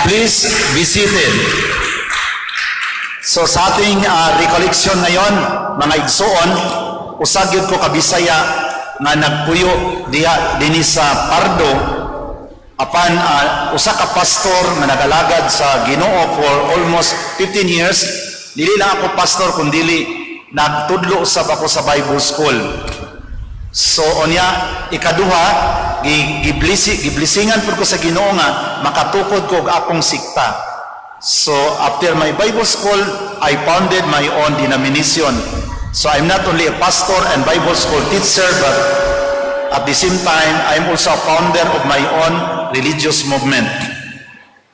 Please be seated. So sa ating recollection ngayon, mga igsoon, usa gyud ko ka Bisaya nga nagpuyo diha dinhi sa Pardo apan usa ka pastor nga nagalagad sa Ginoo for almost 15 years. Dili lang ako pastor kundili nagtudlo usab ako sa Bible School. So unya, ikaduha, giblisingan pud ko sa Ginoo nga makatukod ko og akong sikta. So after my Bible school, I founded my own denomination. So I'm not only a pastor and Bible school teacher, but at the same time, I'm also a founder of my own religious movement.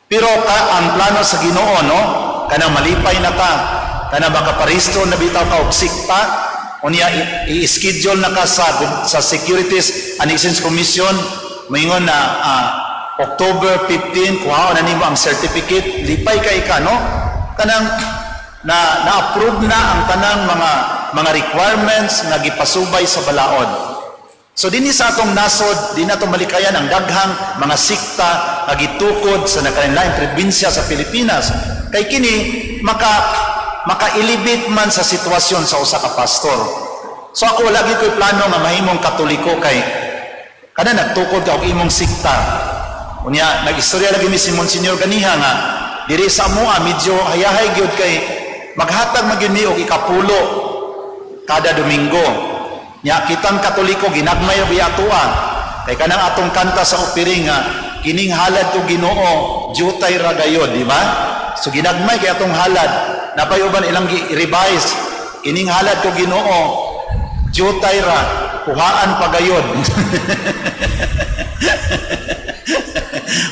Pero ka ang plano sa Ginoo, no, kanang malipay na ta, kanang makaparehistro na bitaw ka og sikta, unya i-schedule na ka sa Securities and Exchange Commission, moingon na October 15 kuhaon na nimo ang certificate, lipay kay ka, no? Kanang na na-approve na ang tanang mga requirements nga gipasubay sa balaod. So dinhi sa atong nasod, di nato malikayan ang daghang mga sikta nga gitukod sa nagkalainlaing probinsya sa Pilipinas. Kay kini maka-elevate man sa sitwasyon sa usa ka pastor. So ako, wala gyud ko'y plano nga mahimong Katoliko kay kana nagtukod ka og imong sikta. Unya, nag-istorya lagi mi si Monsignor ganiha nga diri sa amoa medyo hayahay gyud kay maghatag man gyud mi og ikapulo kada Domingo. Nya kitang Katoliko, ginagmay ra biya atoa. Kay kanang atong kanta sa offering nga "Kining halad ko, Ginoo, diutay ra gayod," di ba? So ginagmay kay atong halad. Napay uban ilang gi-revise, "Kining halad ko, Ginoo, diutay ra, kuhaan pa gayod."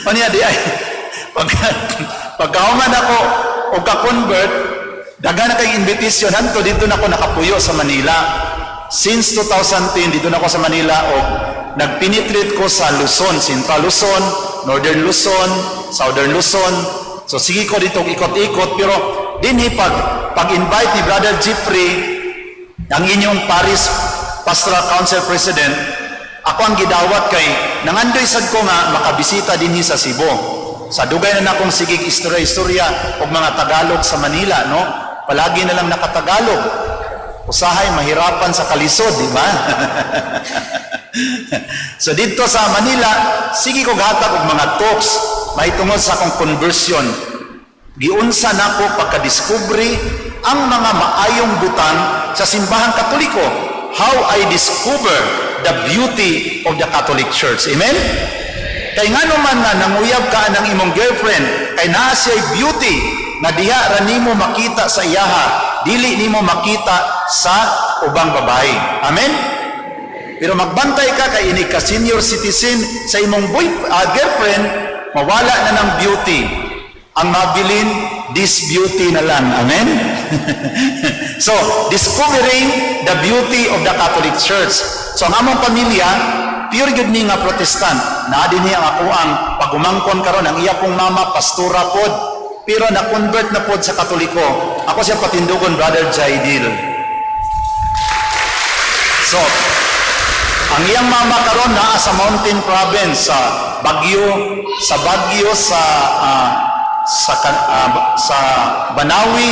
Unya di ay pagkahuman ako og ka-convert, daghan na kay invitation hanto dito na ako nakapuyo sa Manila. Since 2010 dito na ako sa Manila og nagpenetrate ko sa Luzon, Central Luzon, Northern Luzon, Southern Luzon. So sige ko dito ikot-ikot, pero dinhi pag pag-invite ni Brother Jeffrey, ang inyong Parish Pastoral Council President, ako ang gidawat kay nangandoy sad ko nga makabisita dinhi sa Cebu. Sa dugay na nakong sigig istorya-istorya og mga Tagalog sa Manila, no? Palagi na lang nakatagalog. Usahay mahirapan sa kalisod, di ba? So dito sa Manila, sige ko gatag og mga talks mahitungod sa akong conversion. Giunsa nako pagka-discovery ang mga maayong butang sa Simbahang Katoliko. How I discover the beauty of the Catholic Church. Amen? Kay ngano man nga nanguyab ka ng imong girlfriend, kay naa siya'y beauty nga diha ra nimo makita sa iyaha, dili nimo makita sa ubang babae. Amen? Pero magbantay ka kay inig ka senior citizen sa imong girlfriend, mawala na ng beauty. Ang mabilin, this beauty na lang. Amen? So, discovering the beauty of the Catholic Church. So, ang among pamilya, pure gyud ni nga Protestant. Naa dinhi ang ako ang pagumangkon karon, ang iya pong mama, pastora pod. Pero na-convert na pod sa Katoliko. Ako siya patindugon, Brother Jaidil. So, ang iyang mama karon naa sa Mountain Province, sa Baguio, sa Banawi.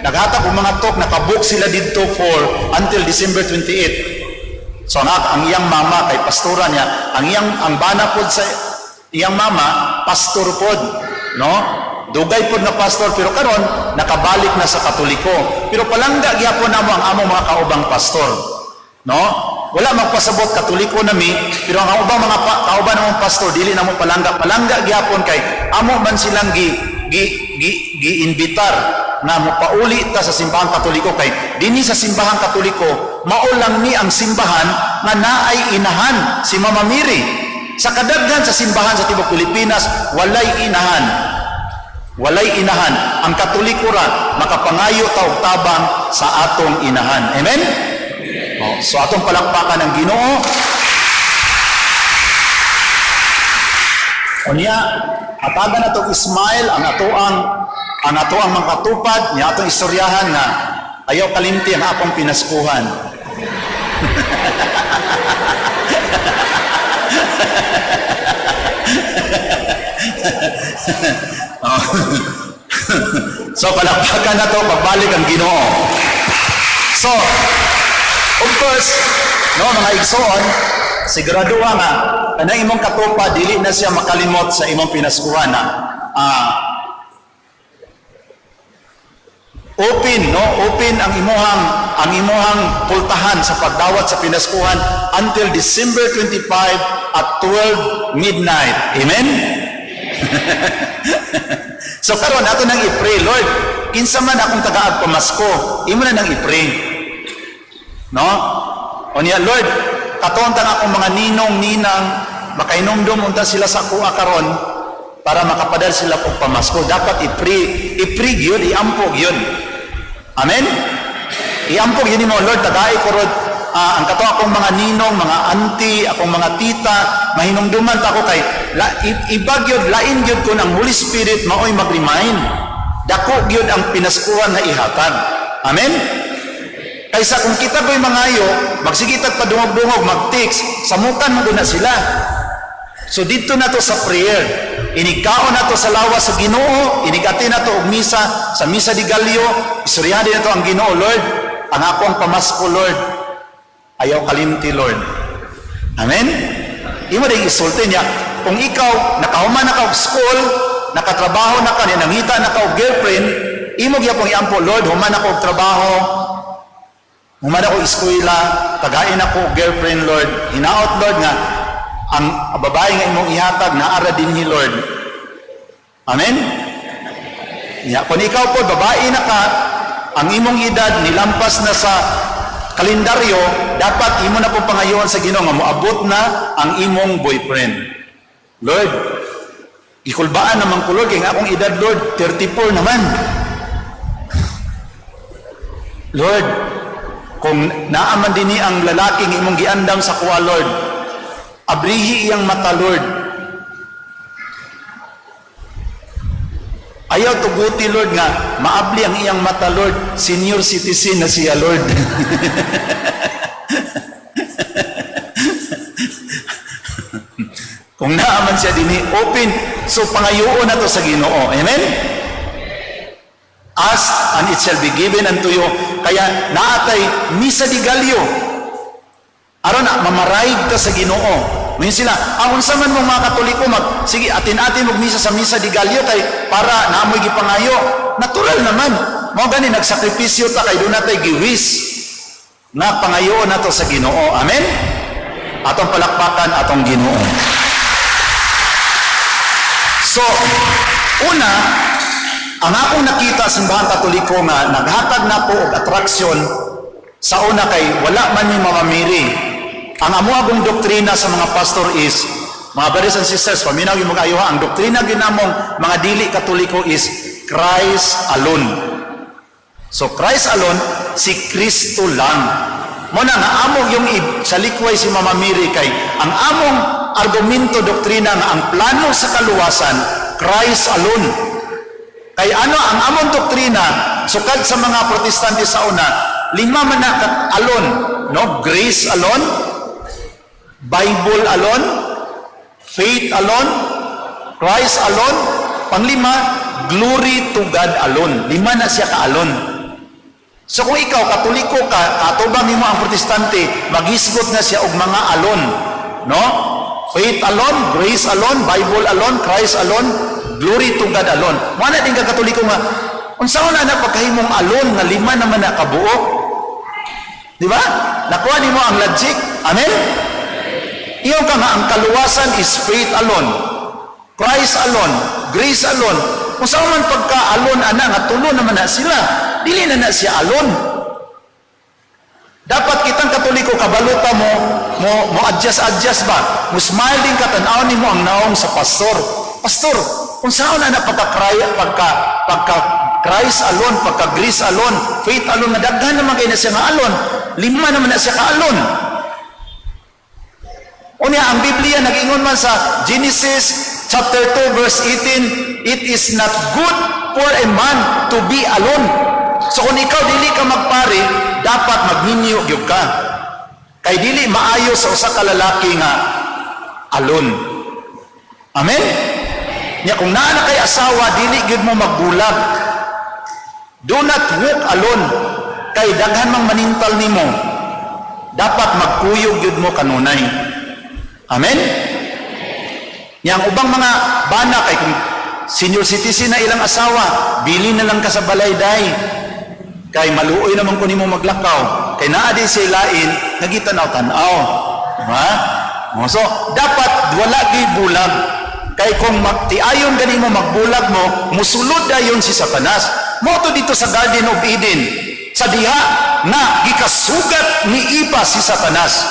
Naghatag og mga talk, nakabook sila didto for until December 28. So ang iyang mama kay pastora niya, ang bana pod sa iyang mama, pastor pod, no? Dugay pod nga pastor, pero karon nakabalik na sa Katoliko. Pero palangga gyapon namo ang among mga kaubang pastor. No? Wala magpasabot Katoliko nami, pero ang ubang mga kauban namong pastor dili namo palangga. Palangga gyapon kay amo man silang gi gi gi giimbitar na mopauli ta sa Simbahang Katoliko kay dinhi sa Simbahang Katoliko mao lang ni ang simbahan nga naay inahan, si Mama Mary. Sa kadaghan sa simbahan sa tibuok Pilipinas, walay inahan. Walay inahan. Ang Katoliko ra makapangayo ta og tabang sa atong inahan. Amen? Oh, so atong palakpakan ang Ginoo. Unya, hatagan nato Ismail ang atoang mga katupad niya, atong istoryahan nga ayaw kalimti ang akong pinaskuhan. Oh. So palakpakan nato pagbalik ang Ginoo. So, of course, no, mga igsoon, sigurado nga kanang imong katopa dili na siya makalimot sa imong pinaskuhan na open, no, open ang imuhang pultahan sa pagdawat sa pinaskuhan until December 25 at 12 midnight. Amen. So karon ato nang i-pray, "Lord, kinsa man akong tagaag pamasko?" Imo na nang i-pray, no? O niya, "Lord, katuon tang akong mga ninong ninang makahinumdum unta sila sa kuha karon para makapadal sila og pamasko." Dapat i-pray, i-pray gyud, iampo gyud. Amen. Iampo gyud nimo, "Lord, tagai ko rod ang kato akong mga ninong, mga auntie, akong mga tita, mahinumduman ta ko," kay iba gyud, lain gyud kun ang Holy Spirit maoy mag-remind. Dako gyud ang pinaskuhan nga ihatag. Amen. Kaysa kung kita ko'y mangayo, magsigitag padungog-dungog, mag-text, samukan mo na sila. So dito na to sa prayer. Inigkaon na to sa lawas sa Ginoo, inigati na to og misa, sa Misa de Gallo, istoryahan din na to ang Ginoo, "Lord, ang ako ang pamasko, Lord, ayaw kalimti, Lord." Amen? Imo din isulti niya. Kung ikaw, nakahuman na ka og school, nakatrabaho na ka, nangita na ka og girlfriend, imo gyapon iampo, "Lord, human ako og trabaho, human ako eskwela, tagain ako og girlfriend, Lord. Hinaot, Lord, nga ang babae nga imong ihatag naara dinhi, Lord." Amen? Ya, kung ikaw po, babae na ka, ang imong edad nilampas na sa kalendaryo, dapat imo na po pangayoon sa Ginoo nga moabot na ang imong boyfriend. "Lord, ikulbaan naman ko, Lord, kay nga akong edad, Lord, 34 naman. Lord, kung naaman dinhi ang lalaking imong giandam sa kuha, Lord, abrihi iyang mata, Lord. Ayaw tuguti, Lord, nga maabli ang iyang mata, Lord. Senior citizen na siya, Lord." Kung naaman siya dinhi, open. So pangayoon na to sa Ginoo. Amen? Ask and it shall be given unto you. Kaya naatay Misa de Gallo. Aron na mamaraig ta sa Ginoo. Ngayon sila, unsa man mong mga Katoliko, mag, sige, atin-atin og misa sa Misa de Gallo kay para naamoy gipangayo. Natural naman. Mao gani nagsakripisyo ta kay doon natay giwis nga pangayoon nato sa Ginoo. Amen? Atong palakpakan atong Ginoo. So, una, ang akong nakita sa Simbahan Katoliko nga naghatag na po og atraksyon sa una kay wala man ni Mama Mary. Ang amo agong doktrina sa mga pastor is, mga brothers and sisters, paminaw yung mga ayuha, ang doktrina ginamong mga dili Katoliko is Christ alone. So Christ alone, si Kristo lang. Mo na nga among yung sa likway si Mama Mary kay ang among argumento, doktrina nga ang plano sa kaluwasan, Christ alone. Kay ano ang among doktrina, sukad sa mga Protestante sa una, lima man na alone, no? Grace alone, Bible alone, faith alone, Christ alone, panglima, glory to God alone. Lima na siya ka alone. So kung ikaw, Katoliko ka, katubang nimo ang Protestante, maghisgot na siya og mga alone. No? Faith alone, grace alone, Bible alone, Christ alone, glory to God alone. Mo na din ka Katoliko nga, unsa na na pagkahimong alone nga lima naman na kabuok? Di ba? Nakuha nimo ang logic. Amen? Iyon ka nga, ang kaluwasan is faith alone, Christ alone, grace alone. Kung saan man pagka alone ana, nga tulo naman na sila, dili na na siya alone. Dapat kitang Katoliko kabaluta mo adjust adjust ba? Mo smile din ka, tan-aw nimo ang naong sa pastor. "Pastor, kung saan na pagka Christ alone, pagka grace alone, faith alone, nga daghan naman kay na siya nga alone, lima naman na siya ka alone." Unya, ang Biblia nag-ingon man sa Genesis chapter 2 verse 18, "It is not good for a man to be alone." So kung ikaw dili ka magpari, dapat magminyo gyud ka. Kay dili maayo sa usa ka lalaki nga alone. Amen? Nya kung naa na kay asawa, dili gyud mo magbulag. Do not walk alone. Kay daghan mang manintal nimo. Dapat magkuyog gyud mo kanunay. Amen? Nya ang ubang mga bana kay kung senior citizen na ilang asawa, bili na lang ka sa balay, day. Kay maluoy naman ko nimo maglakaw. Kay naa din siya lain, nagitanaw-tanaw. Diba? Oh, so, dapat wala gyud bulag. Kay kung magtiayon gani mo, magbulag mo, musulod dayon si Satanas. Mao to dito sa Garden of Eden. Sa diha na gikasugat ni Eva si Satanas.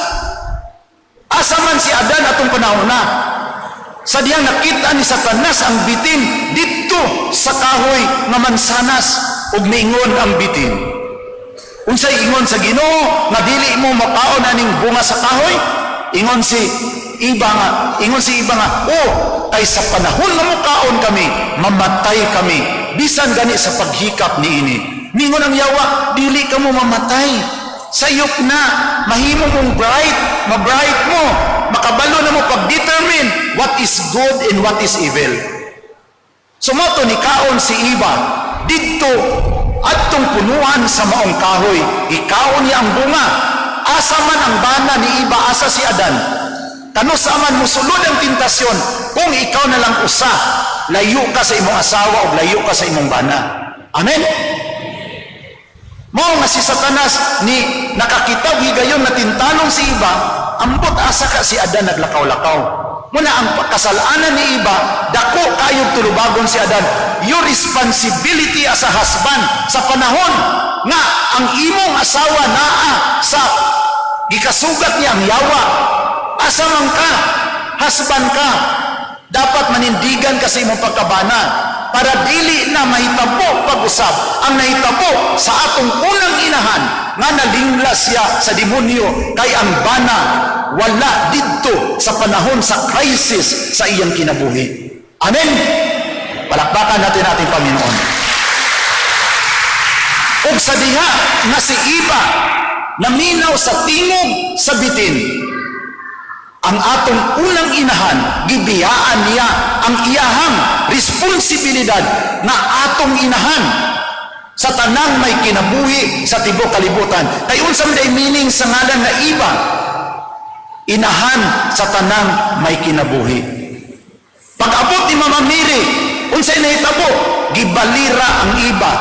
Asa man si Adan atong panahon na? Sa dihang nakita ni Satanas ang bitin dito sa kahoy nga mansanas ug niingon ang bitin. Unsay ingon sa Ginoo nga dili mo makaon aning bunga sa kahoy? Ingon si Eva nga, "Oh, kay sa panahon nga mukaon kami, mamatay kami bisan gani sa paghikap niini." Mingon ang yawa, "Dili ka mo mamatay. Sayop na, mahimo mong bright, ma-bright mo, makabalo na mo pag-determine what is good and what is evil." So mao to nikaon si Eva didto adtong punuan sa maong kahoy, ikaon niya ang bunga. Asa man ang bana ni Eva, asa si Adan? Kanus-a man musulod ang tentasyon kung ikaw na lang usa, layo ka sa imong asawa o layo ka sa imong bana? Amen? Mao nga si Satanas ni nakakita higayon na tintalong si Eva, ambot asa ka si Adan naglakaw-lakaw. Muna ang kasalanan ni Eva, dako kayog tulubagon si Adan. Your responsibility as a husband sa panahon nga ang imong asawa naa sa gikasugat niya ang yawa. Asa man ka, husband ka, dapat manindigan ka sa imong pagkabana para dili na mahitabo pag-usab ang nahitabo sa atong unang inahan nga nalingla siya sa demonyo kay ang bana wala didto sa panahon sa crisis sa iyang kinabuhi. Amen? Palakpakan natin ating Panginoon. Ug sa diha nga si Eva naminaw sa tingog sa bitin, ang atong unang inahan, gibiyaan niya ang iyahang responsibilidad na atong inahan sa tanang may kinabuhi sa tibuok kalibutan. Kay unsa man day meaning sa ngalan nga Eva? Inahan sa tanang may kinabuhi. Pag-abot ni Mama Mary, unsay nahitabo? Gibalira ang Eva.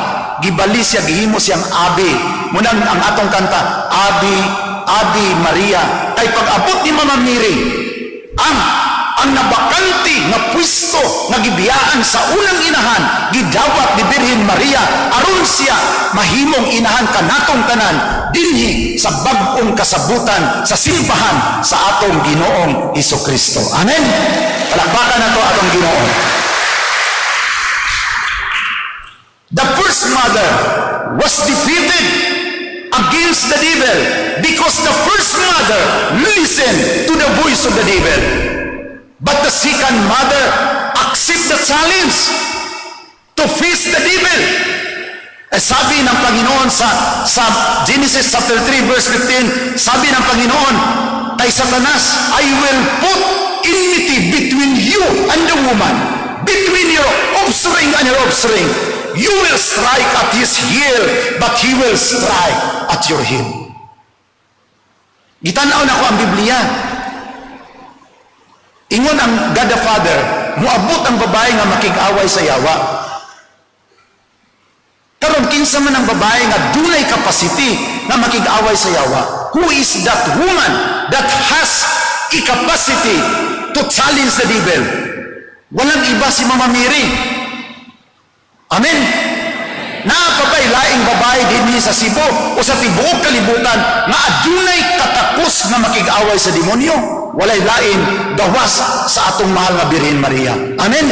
Gibali siya, gihimo siyang Ave. Munang ang atong kanta, Ave, Ave Maria. Kay pag-abot ni Mama Mary, ang nabakante nga pwesto nga gibiyaan sa unang inahan, gidawat ni Birhen Maria aron siya mahimong inahan kanatong tanan dinhi sa bag-ong kasabutan sa simbahan sa atong Ginoong Hesus Kristo. Amen. Palakpakan nato atong Ginoo. The first mother was defeated against the devil because the first mother listened to the voice of the devil. But the second mother accept the challenge to face the devil. Eh, sabi ng Panginoon sa Genesis chapter 3 verse 15, sabi ng Panginoon kay Satanas, "I will put enmity between you and the woman, between your offspring and your offspring. You will strike at his heel, but he will strike at your heel." Gitanaw na ko ang Biblia. Ingon ang God the Father, muabot ang babae nga makig-away sa yawa. Karon, kinsa man ang babae nga dunay capacity nga makig-away sa yawa? Who is that woman that has a capacity to challenge the devil? Walang iba, si Mama Mary. Amen. Naa pa ba'y laing babae dinhi sa Cebu o sa tibuok kalibutan nga adunay katakos nga makig-away sa demonyo? Walay lain gawas sa atong mahal nga Birhen Maria. Amen.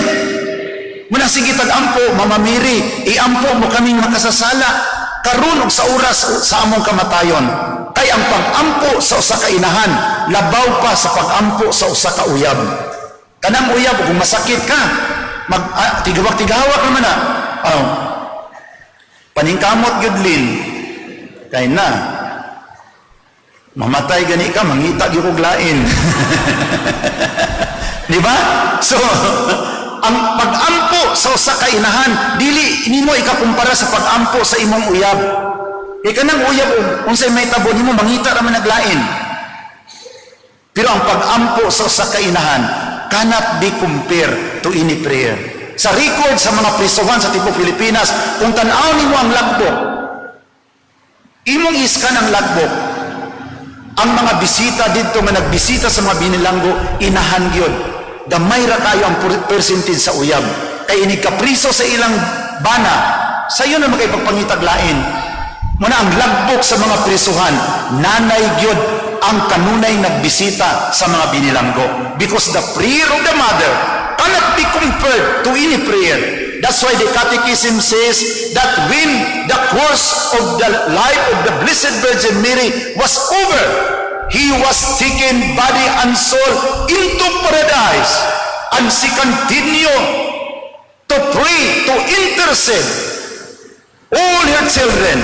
Muna sige tag-ampo, Mama Mary, iampo mo kaming makasasala karon ug sa oras sa among kamatayon. Kay ang pag-ampo sa usa ka inahan labaw pa sa pag-ampo sa usa ka uyab. Kanang uyab, kung masakit ka, mag tigawak-tigawak naman na. Oh. "Paningkamot gyud, Lin." Kay na mamatay gani ka, mangita gyud kog lain. Di ba? So, Ang pag-ampo sa usa ka inahan, dili nimo ikakumpara sa pag-ampo sa imong uyab. Kay kanang uyab, unsay mahitabo nimo, mangita ra man naglain. Pero ang pag-ampo sa usa ka inahan cannot be compared to any prayer. Sa record sa mga prisuhan sa tibuok Pilipinas, kung tan-aw nimo ang logbook, imong iskan ang logbook, ang mga bisita didto nga nagbisita sa mga binilanggo, inahan gyud. Gamay ra kayo ang percentage sa uyab. Kay inig kapriso sa ilang bana, sayo na makay pagpangitag lain. Muna ang logbook sa mga prisuhan, nanay gyud ang kanunay nagbisita sa mga binilanggo. Because the prayer of the mother cannot be compared to any prayer. That's why the Catechism says that when the course of the life of the Blessed Virgin Mary was over, he was taken body and soul into paradise, and she continued to pray, to intercede all her children.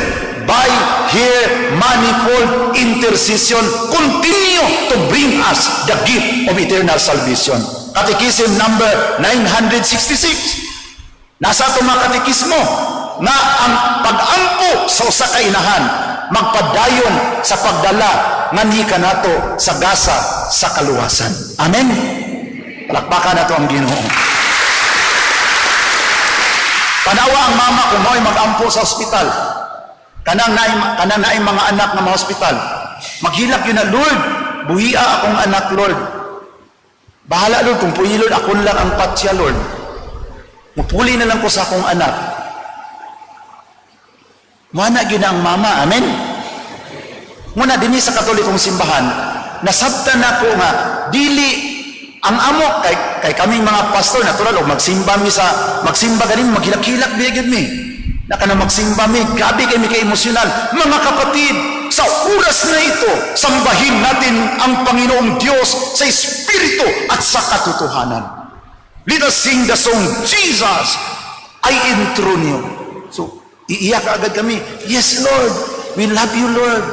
By her manifold intercession, continue to bring us the gift of eternal salvation. Catechism number 966. Nasa ato mga katekismo nga ang pag-ampo sa usa ka inahan magpadayon sa pagdala nganhi kanato sa gasa sa kaluwasan. Amen. Palakpakan nato ang Ginoo. Tanawa ang mama kung mao'y mag-ampo sa ospital. Kanang naay mga anak nga mga ospital. Maghilak gyud na, "Lord, buhia akong anak, Lord. Bahala, Lord, kung puyi, Lord, ako lang ang patya, Lord. Mupuli na lang ko sa akong anak." Mana gyud ang mama, amen? Muna dinhi sa Katolikong simbahan, nasabtan nako nga dili ang amo kay kay kaming mga pastor, natural og magsimba mi sa magsimba ganin, maghilak-hilak bi gyud mi. Na kana magsimba mi, grabe kay mi ka emosyonal. "Mga kapatid, sa oras na ito, sambahin natin ang Panginoong Diyos sa espiritu at sa katotohanan. Let us sing the song, Jesus, I enthrone you." So, iiyak agad kami. "Yes, Lord. We love you, Lord."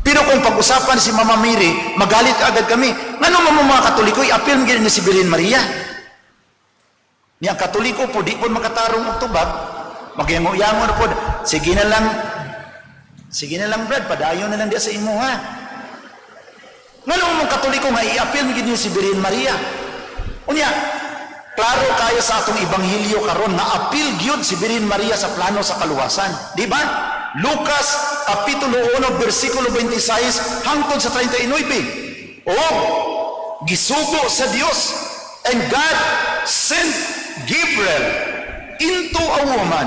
Pero kung pag-usapan si Mama Mary, magalit agad kami. Ngano mo mga Katoliko, i-appeal mo ni si Virgin Maria? Ni ang Katoliko po, di po makatarong og tubag, magyango-yango na po. "Sige na lang, sige na lang, Brad, padayon na lang diya sa imo, ha." Ngano mo Katoliko nga i-appeal mo ni si Virgin Maria? Unya, klaro kayo sa atong ebanghelyo karon na appeal gyud si Virgin Maria sa plano sa kaluwasan. Di ba? Lucas kapitulo 1 bersikulo 26 hangtod sa 39. O gisugo sa Dios, and God sent Gabriel into a woman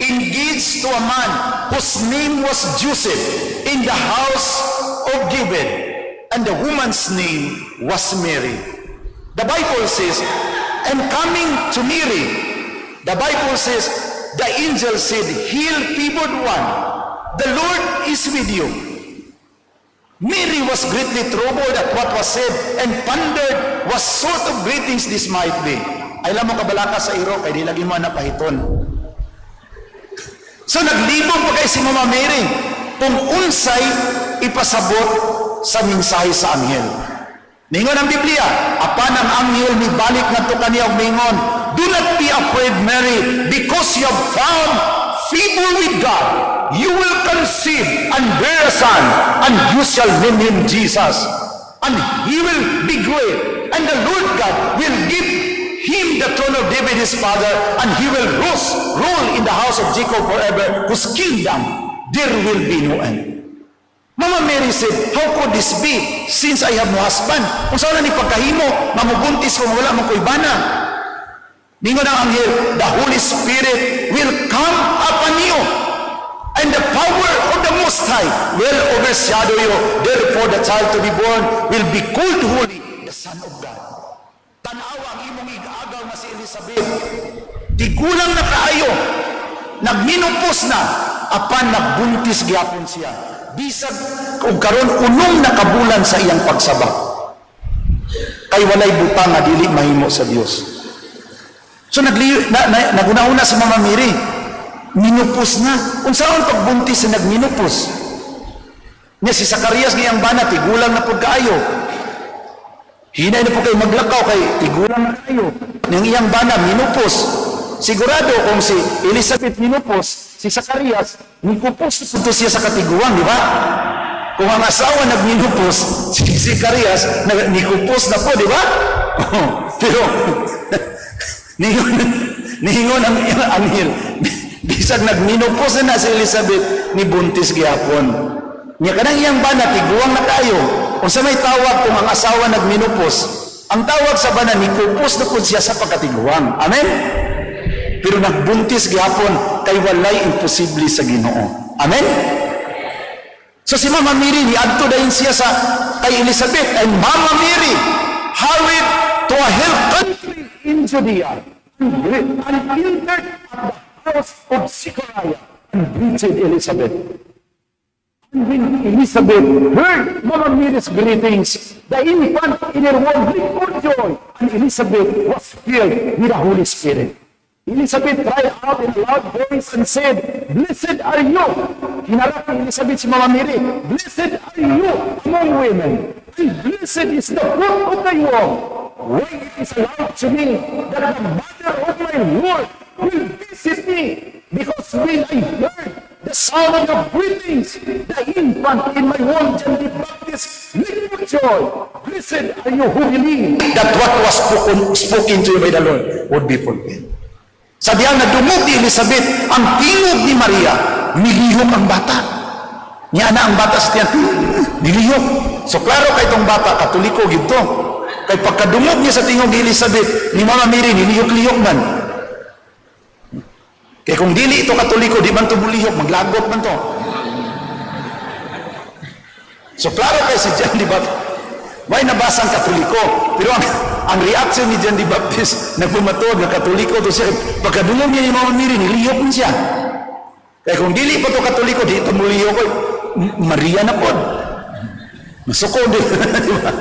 engaged to a man whose name was Joseph, in the house of David, and the woman's name was Mary. The Bible says, and coming to Mary, the Bible says, the angel said, "Hail, favored one, the Lord is with you." Mary was greatly troubled at what was said and pondered what sort of greetings this might be. Ay mo kabalaka sa iro, kay di lagi mo na pahiton. So naglibog pa kay si Mama Mary kung unsay ipasabot sa mensahe sa anghel. Ningon ang Biblia, apan ang anghel ni balik ngadto kaniya og mingon, "Do not be afraid, Mary, because you have found favor with God. You will conceive and bear a son, and you shall name him Jesus. And he will be great, and the Lord God will give him the throne of David his father, and he will rule in the house of Jacob forever, whose kingdom there will be no end." Mama Mary said, "How could this be, since I have no husband?" Kung saan na ni pagkahimo, mamubuntis ko, wala man ko'y bana. Ningon ang anghel, "The Holy Spirit will come upon you, and the power of the Most High will overshadow you. Therefore, the child to be born will be called holy, the Son of God." Tanawa ang imong ig-agaw nga si Elizabeth. Tigulang na kaayo, nagminupos na, apan nagbuntis gyapon siya. Bisag kung karon unom na kabulan sa iyang pagsaba. Kay walay butang nga dili mahimo sa Dios. So nagliyo na, na, naguna-una si Mama Mary, minupos na. Unsaon pagbuntis sa nagminupos? Nya si Zacarias ngayang bana, tigulang na pud kaayo. Hinay na po kay maglakaw kay tigulang na kayo. Nang iyang bana, minupos. Sigurado kung si Elizabeth minupos, si Zacarias, nikupos na siya sa katiguang, di ba? Kung ang asawa nagminupos, si Zacarias, nikupos na po, di ba? Pero, niingon ang anghel, bisag nagminupos na na si Elizabeth, ni buntis gihapon. Nya kanang iyang bana, tiguang na kayo. Unsa may tawag kung ang asawa nagminupos? Ang tawag sa bana, nikupos na po siya sa pagkatiguang. Amen? Pero nagbuntis gihapon kay walay imposible sa Ginoo. Amen? So si Mama Mary, niadto dayon siya sa kay Elizabeth, and Mama Mary hurried to a hill country in Judea and entered at the house of Zechariah and greeted Elizabeth. And when Elizabeth heard Mama Mary's greetings, the infant in her womb leaped for joy, and Elizabeth was filled with the Holy Spirit. Elizabeth cried out in a loud voice and said, "Blessed are you." Hinarap ni Elizabeth si Mama Mary. "Blessed are you among women, and blessed is the fruit of thy womb. Why it is allowed to me that the mother of my Lord will visit me? Because when I heard the sound of your greetings, the infant in my womb, John the Baptist, leaped for joy. Blessed are you who believe that what was spoken to you by the Lord would be fulfilled." Sa diyang nadungog ni Elizabeth ang tingog ni Maria, nilihok ang bata. Niya na ang bata sa tiyan, nilihok. So klaro kay itong bata, Katoliko gito. Kay pagkadungog niya sa tingog ni Elizabeth, ni Mama Mary, nilihok-lihok man. Kay kung dili ito Katoliko, di man to mulihok, maglagot man to. So klaro kay si John the Baptist, may nabasang Katoliko? Pero ang reaction ni John the Baptist, nagpumatuod nga Katoliko to siya. Pagkadungog niya ni Mama Mary, nilihok man siya. Kaya kung dili pa to Katoliko, di ito mulihok ko, Maria na pod. Masuko di, di ba?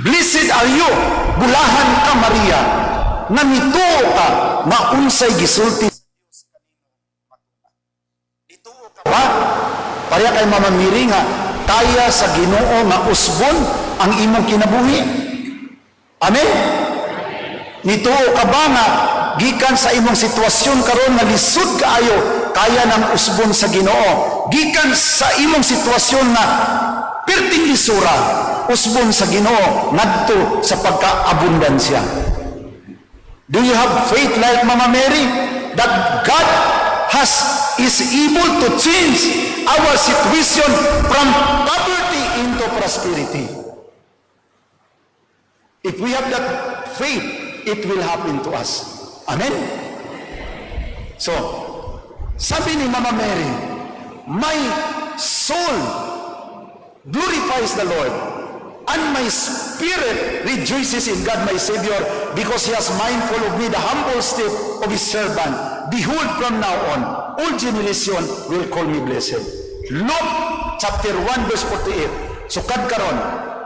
Blessed are you, bulahan ka, Maria, nga mituo ka, nga unsay gisulti sa Dios kanimo. Nituo ka ba? Pareha kay Mama Mary nga kaya sa Ginoo nga usbon ang imong kinabuhi. Amen? Nituo ka ba nga gikan sa imong sitwasyon karon nga lisod kaayo, kaya nang usbon sa Ginoo? Gikan sa imong sitwasyon nga perting lisura, usbon sa Ginoo ngadto sa pagkaabundansya. Do you have faith like Mama Mary that God has is able to change our situation from poverty into prosperity? If we have that faith, it will happen to us. Amen? So, sabi ni Mama Mary, "My soul glorifies the Lord, and my spirit rejoices in God my Savior, because He has mindful of me the humble state of His servant. Behold, from now on, all generation will call me blessed." Luke chapter 1 verse 48. "Sukad karon,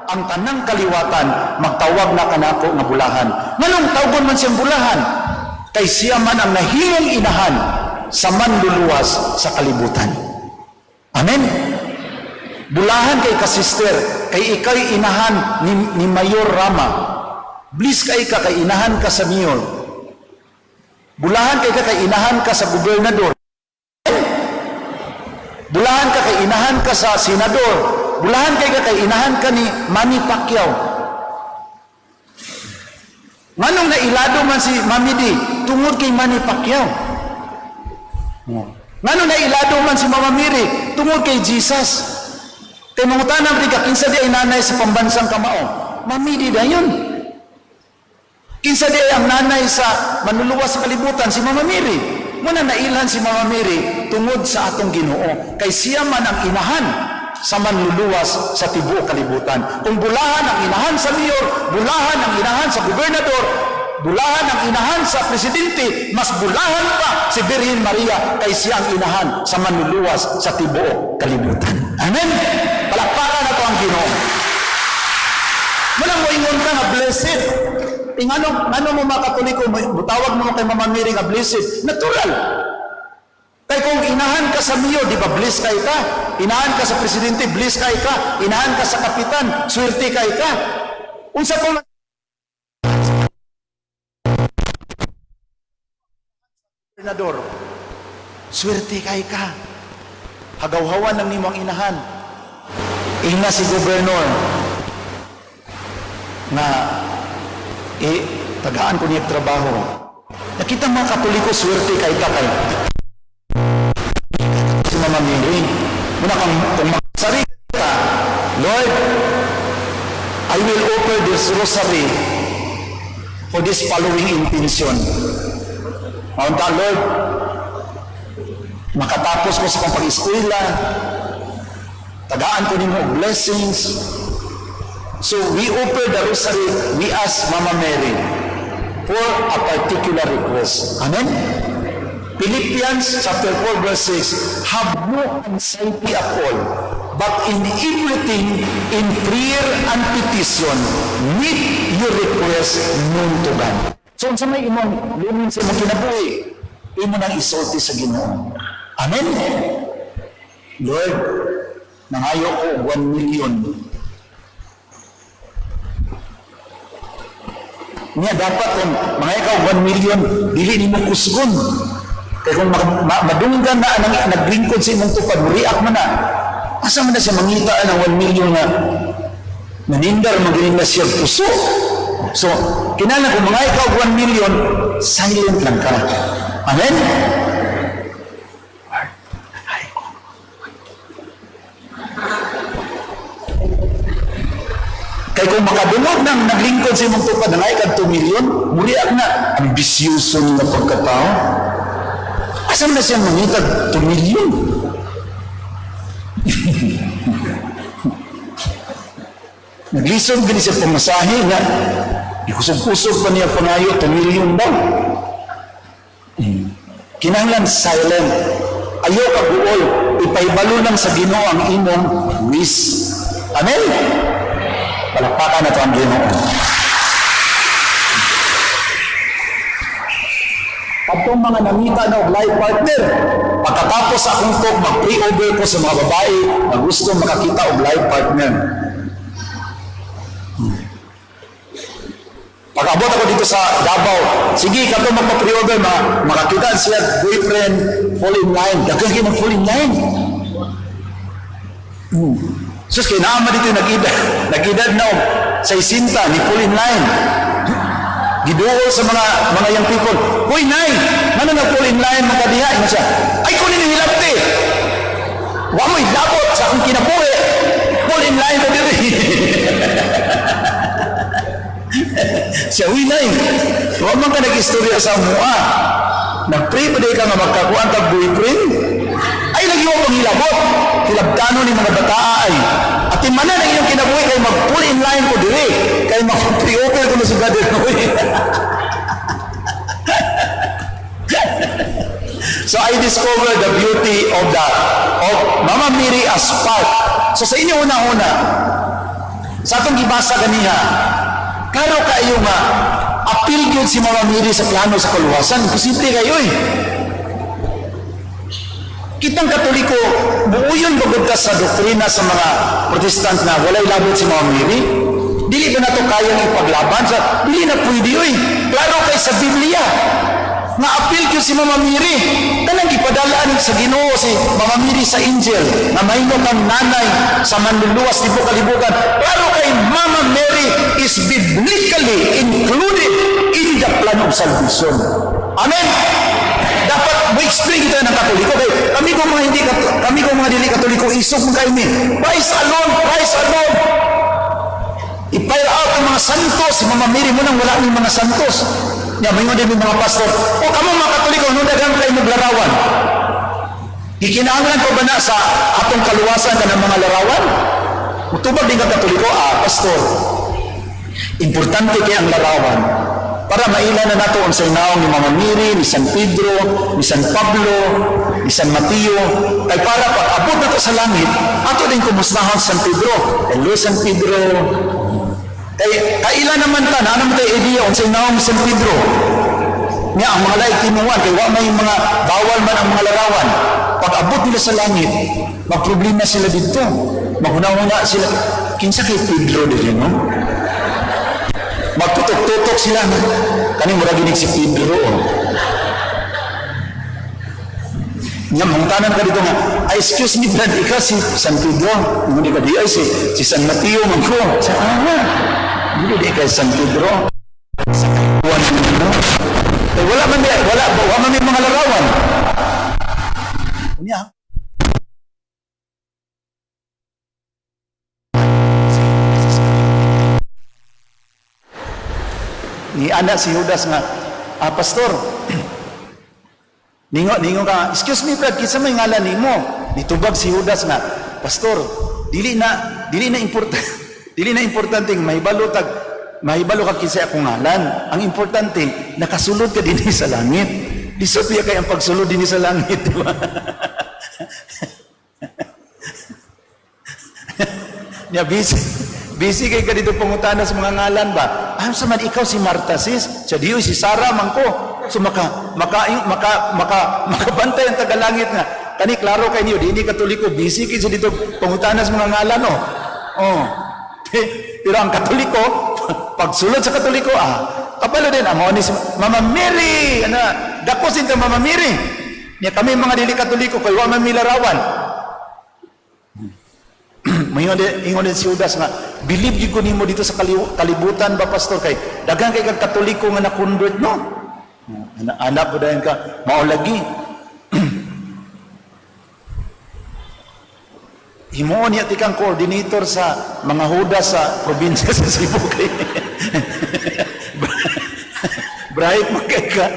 ang tanang kaliwatan magtawag na kanako nga bulahan." Nganong tawgon man siyang bulahan? Kay siya man ang nahimong inahan sa manluluwas sa kalibutan. Amen? Bulahan kay ka, sister, kay ikay inahan ni Mayor Rama. Bless kay ka kay inahan ka sa mayor. Bulahan kay ka kay inahan ka sa gobernador. Bulahan ka kay inahan ka sa senador. Bulahan kay ka kay inahan ka ni Manny Pacquiao. Nganong nailado man si Mami D? Tungod kay Manny Pacquiao. Nganong nailado man si Mama Mary? Tungod kay Jesus. Kay mangutana ka, kinsa di ay nanay sa pambansang kamao? Mami D dayon. Kinsa di ay ang nanay sa manluluwas sa kalibutan? Si Mama Mary. Muna nailhan si Mama Mary tungod sa atong Ginoo. Kay siya man ang inahan sa manluluwas sa tibuok kalibutan. Kung bulahan ang inahan sa mayor, bulahan ang inahan sa gobernador, bulahan ang inahan sa presidente, mas bulahan pa si Birhen Maria kay siya ang inahan sa manluluwas sa tibuok kalibutan. Amen? Palakpakan nato ang Ginoo. Walang mo ingon ka nga blessed. Ingano, ngano mo mga Katoliko, mutawag mo kay Mama Mary nga blessed? Natural. Kay Kay kung inahan ka sa mayor, di ba bless kay ka? Inahan ka sa presidente, bless kay ka. Inahan ka sa kapitan, swerte kay ka. Unsa pa man gobernador, swerte kay ka. Hagaw-hawan lang nimo ang inahan. Ingna si gobernador nga eh, tagaan ko niya trabaho. Nakita mga Katoliko, swerte kay ka kay si Mama Mary. Muna kang kung magsari ka, "Lord, I will offer this rosary for this following intention." Maunta, "Lord, makatapos ko sa akong pag-eskwela, tagaan ko nimo og blessings." So we offer the rosary, we ask Mama Mary for a particular request. Amen? Philippians chapter 4 verse 6, "Have no anxiety at all, but in everything, in prayer and petition, make your request known to God." So, unsa may imong lumin sa imong kinabuhi, imo nang isulti sa Ginoo. Amen? "Lord, nangayo ko og 1 million." Niya dapat kung mga ikaw 1 million, dili nimo kusgon. Kaya kung madunggan na ang naglingkod sa imong tupad, react man na. Asa man na siya mangita ng 1 million nga nanindar magaling na siya puso? So, kinahanglan kung mga ikaw 1 million, silent lang ka. Amen? Lord, ay ko. Kay kung makadungog ng naglingkod sa imong tupad na kag 2 million, muriak na. Ambisyoso nga pagkatao. Asa man na siya mangitag 2 million? Naglisod gani siya pamasahe nga ikusog-kusog pa niya pangayo 2 million daw. Kinahanglan silent. Ayaw ka guol, ipahibalo lang sa Ginoo ang imong wish. Amen? Palakpakan na to ang Ginoo. Katong mga nangita na og life partner, pagkatapos sa akong talk, mag-pre-over ko sa mga babae na gusto makakita og life partner. Pag-abot ako dito sa Davao, sige, kato magpa-pre-order, makakita siya boyfriend, fall in line. Daghan kayo mag-fall in line. Sus, kay naama dito yung nag-edad, nag-edad na og 60, ni fall in line. Giduol sa mga young people, "Hoy, nay, ngano nag-fall in line makadiha?" Ingon siya, "Ay, kunin ni hilabti. Wa mo'y labot sa akong kinabuhi. Fall in line ko diri." Siya, "Uy, nay, wa man ka nag-istorya sa mua. Nag-pray pa ka nga magkakuan kag boyfriend? Ay, lagi mo pang hilabot. Hilabtano ni mga bataa ay. At timanan ang iyong kinabuhi kay mag-pull in line ko diri. Kay mag-pre-open ko na sa Brother Noy." So I discovered the beauty of Mama Mary as part. So sa inyo una-una, sa atong gibasa ganiha, klaro kayo nga apil gyud si Mama Mary sa plano sa kaluwasan. Imposible kayo eh. Kitang Katoliko, buuyon bagod ka sa doktrina sa mga Protestant na walay labot si Mama Mary? Dili ba nato kayang ipaglaban? Sa, dili na pwede oy. Klaro kay sa Biblia nga apil gyud si Mama Mary. Kanang gipadalaan sa Ginoo si Mama Mary sa angel na mahimo kang nanay sa manluluwas tibuok kalibutan. Klaro kay Mama Mary is biblically included in the plan of salvation. Amen. Dapat mo explain kita ng Katoliko kay kami kung mga hindi kami kung mga dili Katoliko, isog man kayo mi. Christ alone, Christ alone. I-fire out ang mga santos, si Mama Mary mo nang wala ni mga santos. Ya, may din mga pastor. O kamo mga Katoliko, nung daghang kayo maglarawan. Gikinahanglan pa ba na sa atong kaluwasan ka ng mga larawan? Mutubag din ka Katoliko, ah, pastor. Importante kay ang larawan para maila na nato ang naong ni Mama Mary, ni San Pedro, ni San Pablo, ni San Mateo, kay para pag abot nato sa langit, ato din kumustahan San Pedro. Hello, San Pedro. Kay kaila naman ta, na naman tayo idea unsay naong ni San Pedro. Nya ang mga laik tinuan kay wa may mga bawal man ang mga larawan. Pag abot nila sa langit, magproblema sila dito. Maghuna-huna sila, kinsa kay Pedro diri, no? Magtutok-tutok sila. Kani murag ginig si Pedro. Oh. Nya mangutanan ka dito nga, "Ay, excuse me, Brad, ikaw si San Pedro?" Hindi ka di ay si San Mateo man ko. Sa ah, hindi di kay San Pedro. Sa kaibuan no? Eh, wala man di, wala, wala man may mga larawan. Unya, ni ana si Judas nga, "Ah, pastor," ningo ningo ka, "Excuse me, Brad, kinsa may ngalan nimo?" Nitubag si Judas nga, "Pastor, dili na importante dili na importante mahibalo tag mahibalo ka kinsa akong ngalan. Ang importante nakasulod ka dinhi sa langit." Lisod biya kay ang pagsulod dinhi sa langit, di ba? Nya busy busy kay ka dito pangutana sa mga ngalan ba? Ah, sa man ikaw si Marta sis, siya diyo si Sarah man ko. So maka maka maka maka makabantay ang tagalangit nga. Kani klaro kay niyo, dini Katoliko, busy kay sa dito pangutana sa mga ngalan, no. Oh. Pero ang Katoliko, pagsulod sa Katoliko, ah, kapalo din ang ni si Mama Mary, ana, dako sinta Mama Mary. Nya kami mga dili Katoliko kay wa man mi larawan. Mayon din, ingon din si Judas nga, "Believe gyud ko nimo dito sa kalibutan ba, pastor, kay daghan kay kag Katoliko nga na-convert, no?" Anak, anak ko dayon ka, mao lagi. Himuon niya tikang coordinator sa mga Judas sa probinsya sa Cebu kay bright man kay ka.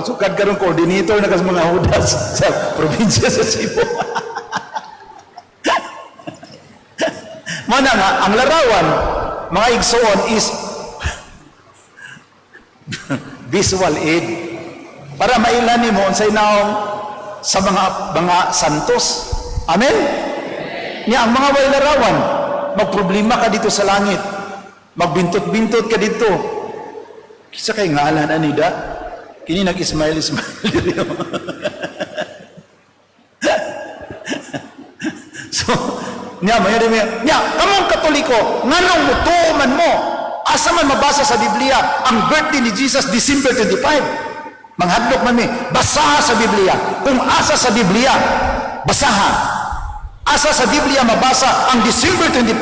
Sukad karon coordinator na kas mga Judas sa probinsya sa Cebu. Mana nga, ang larawan, mga igsoon, is visual aid. Para mailan nimo unsay naong sa mga santos. Amen? Niya ang mga way larawan, magproblema ka dito sa langit. Magbintot-bintot ka dito. Kisa kay ngalan anida? Kini nag-ismail ismail diri. So, niya, maya din niya, kamong Katoliko, nganong mutuo man mo, asa man mabasa sa Biblia ang birthday ni Jesus December 25? Manghadlok man mi, basaha sa Biblia. Kung asa sa Biblia, basaha. Asa sa Biblia mabasa ang December 25?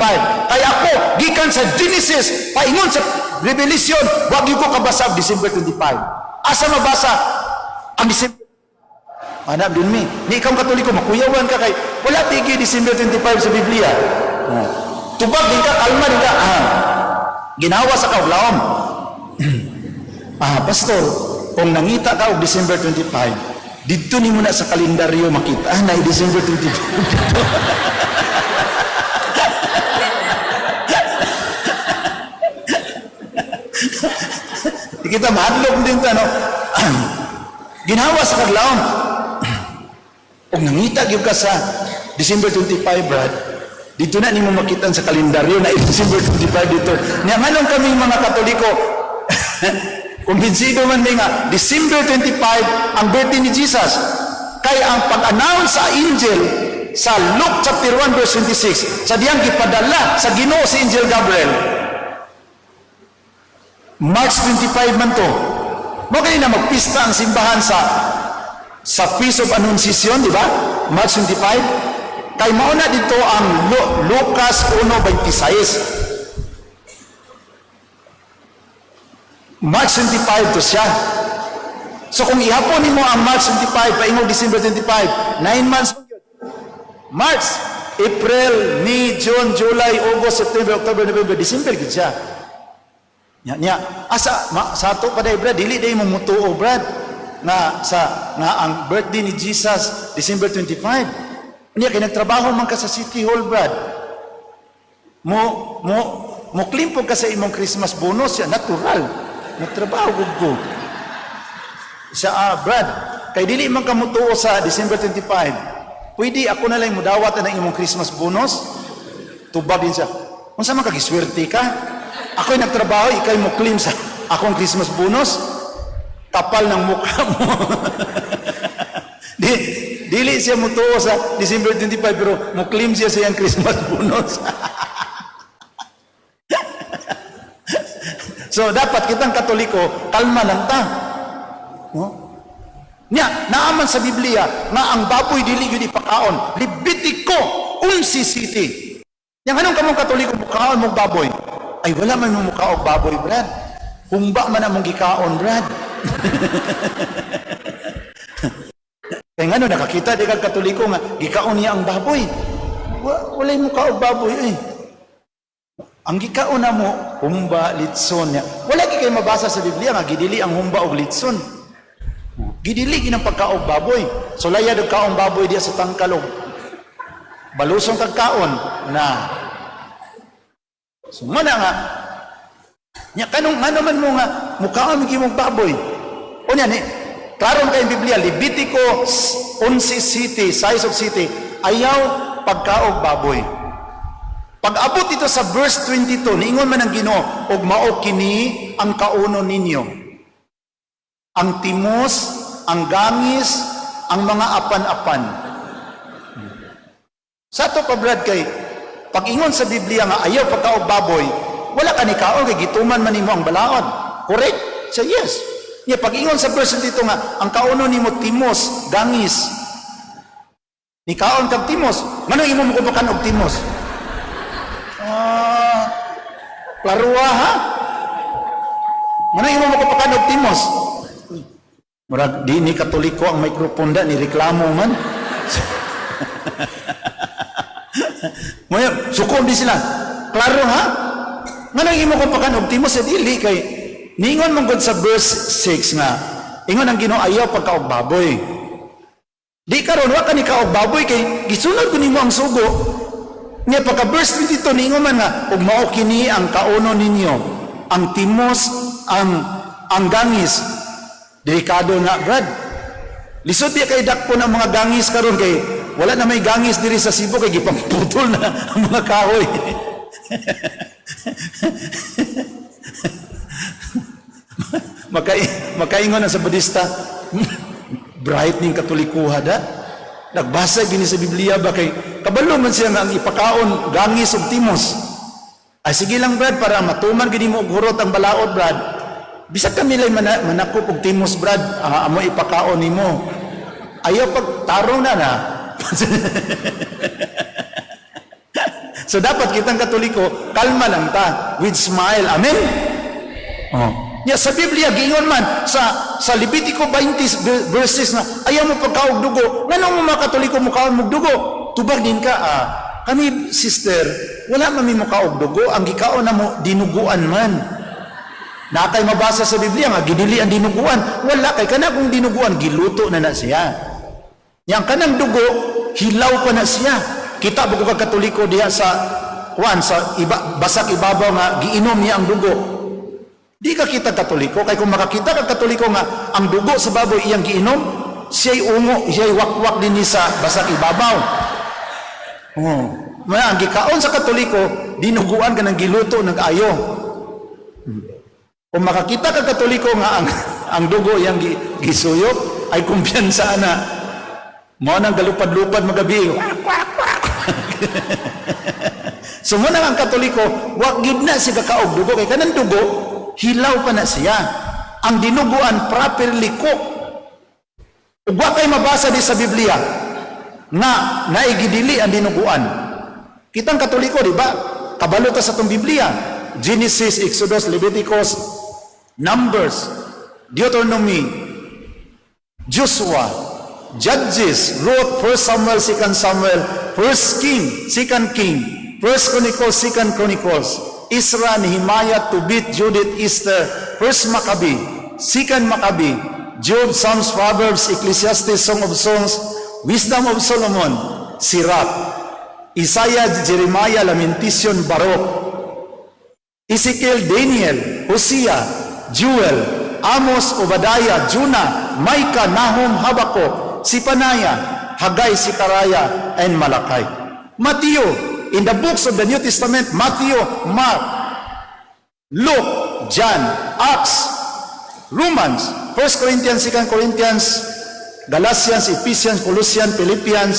Kaya ako, gikan sa Genesis, paingon sa Revelation, wag ko kabasa ang December 25. Asa mabasa ang December? Anak din mi. Ni ikaw Katoliko, makuyawan ka kay wala tigi December 25 sa Biblia. Oh. Tubag din ka, kalma din ka. Ah. Ginawa sa kauglaom. "Ah, pastor, kung nangita ka og December 25, didto nimo na sa kalendaryo makita ah, na December 25 dito." Di kita mahadlok din ta, no? Ginawa sa kaglaom. Kung nangita gyud ka sa December 25, Brad, dito na nimo makita sa kalendaryo na December 25 dito. Nya nganong kaming mga Katoliko, kumbinsido man mi nga December 25 ang birthday ni Jesus. Kay ang pag-announce sa angel sa Luke chapter 1 verse 26, sa diyang gipadala sa Ginoo si Angel Gabriel. March 25 man to. Mo kani na magpista ang simbahan sa Feast of Annunciation, di ba? March 25. Kay mao na dito ang Lucas 1:26. March 25 to siya. So kung ihapon nimo ang March 25 paingog December 25, 9 months man gyud. March, April, May, June, July, August, September, October, November, December gid siya. Nya nya asa ma, sa ato pa day, Brad, dili day mo mutuo, Brad, nga sa nga ang birthday ni Jesus December 25. Niya kay nagtrabaho man ka sa City Hall, Brad. Mo mo mo claim po ka sa imong Christmas bonus ya natural. Nagtrabaho gud ko. Siya, "Ah, Brad, kay dili man ka mutuo sa December 25. Pwede ako na lang mudawat ang imong Christmas bonus?" Tubag din siya. "Unsa man ka, giswerte ka? Ako'y nagtrabaho, ikay mo claim sa akong Christmas bonus." Kapal ng mukha mo. Di, dili siya mutuo sa December 25 pero mo-claim siya sa iyang Christmas bonus. So dapat kitang Katoliko, kalma lang ta. No? Nya, naaman sa Biblia nga ang baboy dili gyud ipakaon. Levitico 11 city. Yang anong kamong Katoliko mukaon mo baboy? Ay, wala man mo mukaog baboy, Brad. Humba man among gikaon, Brad. Kaya ngano nakakita di kag Katoliko nga gikaon niya ang baboy. Walay mukaog baboy eh. Ang gikaon na mo, humba, litson niya. Wala gi kay mabasa sa Biblia nga gidili ang humba og litson. Gidili ginang pagkaog baboy. So laya og kaong baboy diya sa tangkalog. Balusong kag kaon na. So mana nga nya kanong ngano man mo nga mukaon gyud mong baboy. Unya ni klaro man kay Biblia, Levitico 11 city, size of city, ayaw pagkaog baboy. Pag-abot ito sa verse 22, niingon man ang Ginoo, og mao kini ang kauno ninyo. Ang timos, ang gangis, ang mga apan-apan. Sa ato pa, Brad, kay pag-ingon sa Biblia nga ayaw pagkaog baboy, wala ka ni kaon kay gituman man nimo ang balaod. Correct? Say yes. Nya pag-ingon sa verse dito nga ang kauno nimo timos, gangis. Ni kaon kag timos, nganong imo mo kubakan og timos? Ah, klaruha ha? Nganong imo mo kubakan og timos? Murag di ni Katoliko ang microphone da ni reklamo man. Maya, sukom di sila. Klaro ha? Nganong imo kubakan og timos sa dili kay ningon man gud sa verse 6 nga ingon ang Ginoo ayaw pagkaog baboy. Di karon wa ka ni kaog baboy kay gisunod ko nimo ang sugo. Nya pagka verse 22 niingon man nga ug mao kini ang kauno ninyo, ang timos, ang gangis. Delikado na, Brad. Lisod di kay dakpon ang mga gangis karon kay wala na may gangis diri sa Cebu kay gipangputol na ang mga kahoy. Makaingon na sa Budista, bright ning Katolikuha da. Nagbasa gini sa Biblia ba kay kabalo man siya nga ang ipakaon gangis ug timos. Ay sige lang, Brad, para matuman gini mo og hurot ang balaod, Brad. Bisag kami lay manakop og timos, Brad, amo ipakaon nimo. Ayaw pag tarong na na. So dapat kitang Katoliko, kalma lang ta with smile. Amen. Oh. Ya, sa Biblia giingon man sa Levitico 20 verses na ayaw mo pagkaog dugo. Nganong mo mga Katoliko mukaon mo dugo? Tubag din ka ah. Kami, sister, wala man mi mukaog dugo, ang gikaon na mo dinuguan man. Na kay mabasa sa Biblia nga gidili ang dinuguan, wala kay kana kung dinuguan giluto na na siya. Yang kanang dugo hilaw pa na siya. Kita ba ko kag Katoliko diha sa kuan sa iba, basak ibabaw nga giinom niya ang dugo. Di ka kita Katoliko kay kung makakita ka Katoliko nga ang dugo sa baboy iyang giinom, siya'y ungo, siya'y wakwak din sa basak ibabaw. Oh. Maya ang gikaon sa Katoliko, dinuguan ka ng giluto ng ayo. Kung makakita ka Katoliko nga ang dugo iyang gisuyop, ay kumpiyansa na. Mao nang galupad-lupad magabi. Wak, wak, wak. So mo nang ang Katoliko, wa gyud na siya kakaog dugo kay kanang dugo hilaw pa na siya. Ang dinuguan properly cooked. Ug wa kay mabasa di sa Biblia nga naigidili ang dinuguan. Kitang Katoliko, di ba? Kabalo ta sa tong Biblia. Genesis, Exodus, Leviticus, Numbers, Deuteronomy, Joshua, Judges, Ruth, 1 Samuel, 2 Samuel, 1 King, 2 King, 1 Chronicles, 2 Chronicles, Ezra, Nehemiah, Tobit, Judith, Esther, 1 Maccabee, 2 Maccabee, Job, Psalms, Proverbs, Ecclesiastes, Song of Songs, Wisdom of Solomon, Sirach, Isaiah, Jeremiah, Lamentation, Baruch, Ezekiel, Daniel, Hosea, Joel, Amos, Obadiah, Jonah, Micah, Nahum, Habakkuk, Zephaniah, Haggai, Zechariah, and Malachi. Matthew, in the books of the New Testament, Matthew, Mark, Luke, John, Acts, Romans, 1 Corinthians, 2 Corinthians, Galatians, Ephesians, Colossians, Philippians,